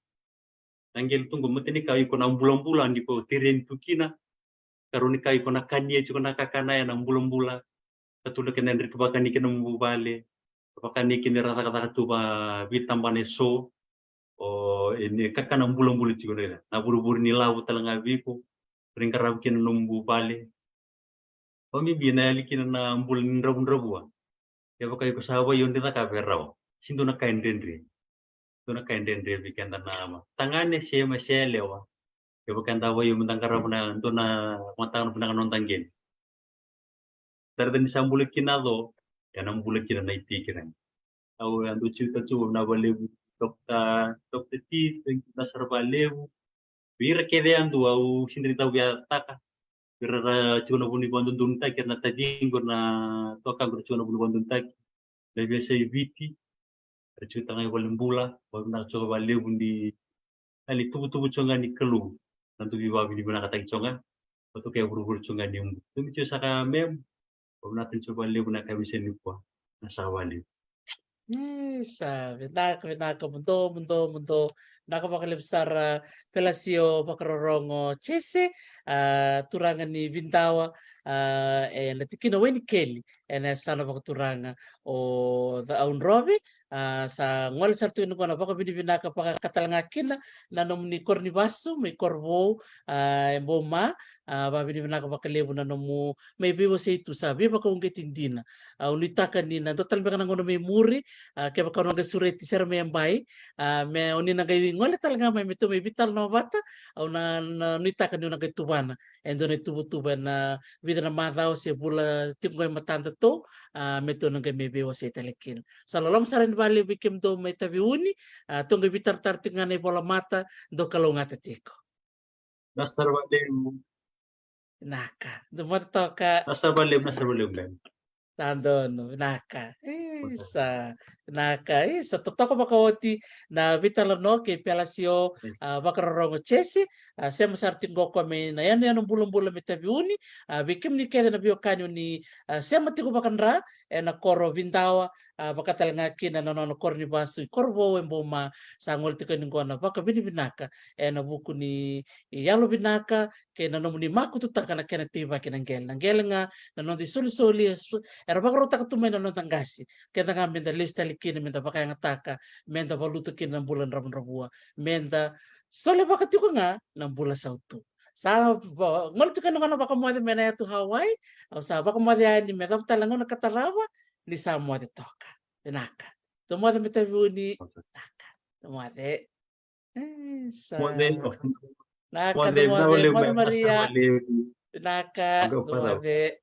Na qele tu qo, matai ni ka iko na bulabula, ni ko tereni tu kina. Karua ni ka iko na kania tiko na kakana ya na bulabula. Katolu kena draki vakani kina nomu vale. Vakani kina era cakacaka tu va veitabana eso. O, e ni kakana bulabula tiko na, na vurevure ni lavo tale ga vei iko. Ra qaravi kina nomu vale. Vakabibi na yali kina na bula ni dravudravua. Kevaka iko sa vakaio ni cakava e rawa. Sega ni dua na ka e dredre. Dua na ka e dredre vei keda na tagane se, me se yalewa. Kevaka eda vakaio meda qarava na dua na vakayagataka vinaka na noda qele. Tara ni sa bula kina na co, ena bula kina na itei kece ga. Au, au dau tiko tu, au vinaka vakalevu. Dokta, Dokta T, thank you na sara valevu. Vei ira kece yadua au sega ni dau via taka. Vei ira ra tiko na vanua ni vakadodonutaki, era na taciqu, era na tuakaqu ra tiko na vanua ni vakadodonutaki. Na veiyasai Viti, ra tiko taga i valenibula, vakavinaka tiko valevu ni na ni tuvatuva tiko ga ni Kalou na dau veivakavinavinakataki tiko ga. Vatokai vuravura tiko ga ni ubu. Tumi tiko saka mem, vakavinaka tiko valevu na ka vei sega ni kua. Na saka valevu. Isa, vinaka, vinaka, mudo, mudo, mudo. Vinaka vakalevu sara, Pelasio Vakarorogo Jese, a, turaga ni Vidawa, a, e na tikina Wanikeli, e na yasana vakaturaga o Caaudrove, a, sa gole sara tu nikua na vakavinavinaka vakakatalega kina na nomuni koro ni vasu mai Korovou, a, e Boma, a, vakavinavinaka vakalevu na nomu mai veiwasei tu sa veivakauqeti dina. A, au nuitaka ni na dua tale beka na gauna mai muri, a, kevaka au na qai sureti Sere mai Yabai, a, me o ni na qai gole tale ga mai me tou mai veitalanoa vata, au na, na nuitaka ni au na qai tuvana e dua na ituvatuva e na vica na macawa se vula tiko qo e matadatou, a, me tou na qai mai veiwasei tale kina. Sa loloma sara ni valevu vei kemudou mai Taveuni, a, tou qai veitaratara tiko ga na ivolamata, dou kalougata tiko. Na sara valevu. Vinaka. Dou moce toka. Na sara valevu, na sara valevu mem. Sa donu, vinaka. Isa, vinaka. Isa, totoka vakaoti na veitalanoa kei Pelasio, a, Vakarorogo Jese, a, sema sara tiko qo koya mai na yanuyanu bulabula mai Taveuni, a, vei kemuni kece na veiwekani o ni, a, sema tiko vakadra e na koro Vidawa, a, vakatalega kina na nona koro ni vasu i Korovou e Boma, sa gole tiko yani qo na vakavinavinaka e na vuku ni yalovinaka kei na nomuni makututaka na kena teivaki na qele. Na qele ga na noda isolisoli, e so-, era vakarautaka tu mai na noda qase. Keda ga me da lesu tale kina, me da vakayagataka, me da valuta kina na bula dravudravua, me da solevaka tiko ga na bula sautu. Sa va-, gole tiko yani qo na vakamoce mai na yatu Hawaii, au sa vakamoce yani me cava tale na gauna ka tarava, ni sa moce toka. Vinaka. Dou moce mai Taveuni. Vinaka. Dou moce. Isa. Moce. Vinaka, moce, dou vinaka moce, valevu, moce mem, na sara Maria. Valevu. Vinaka, dou moce.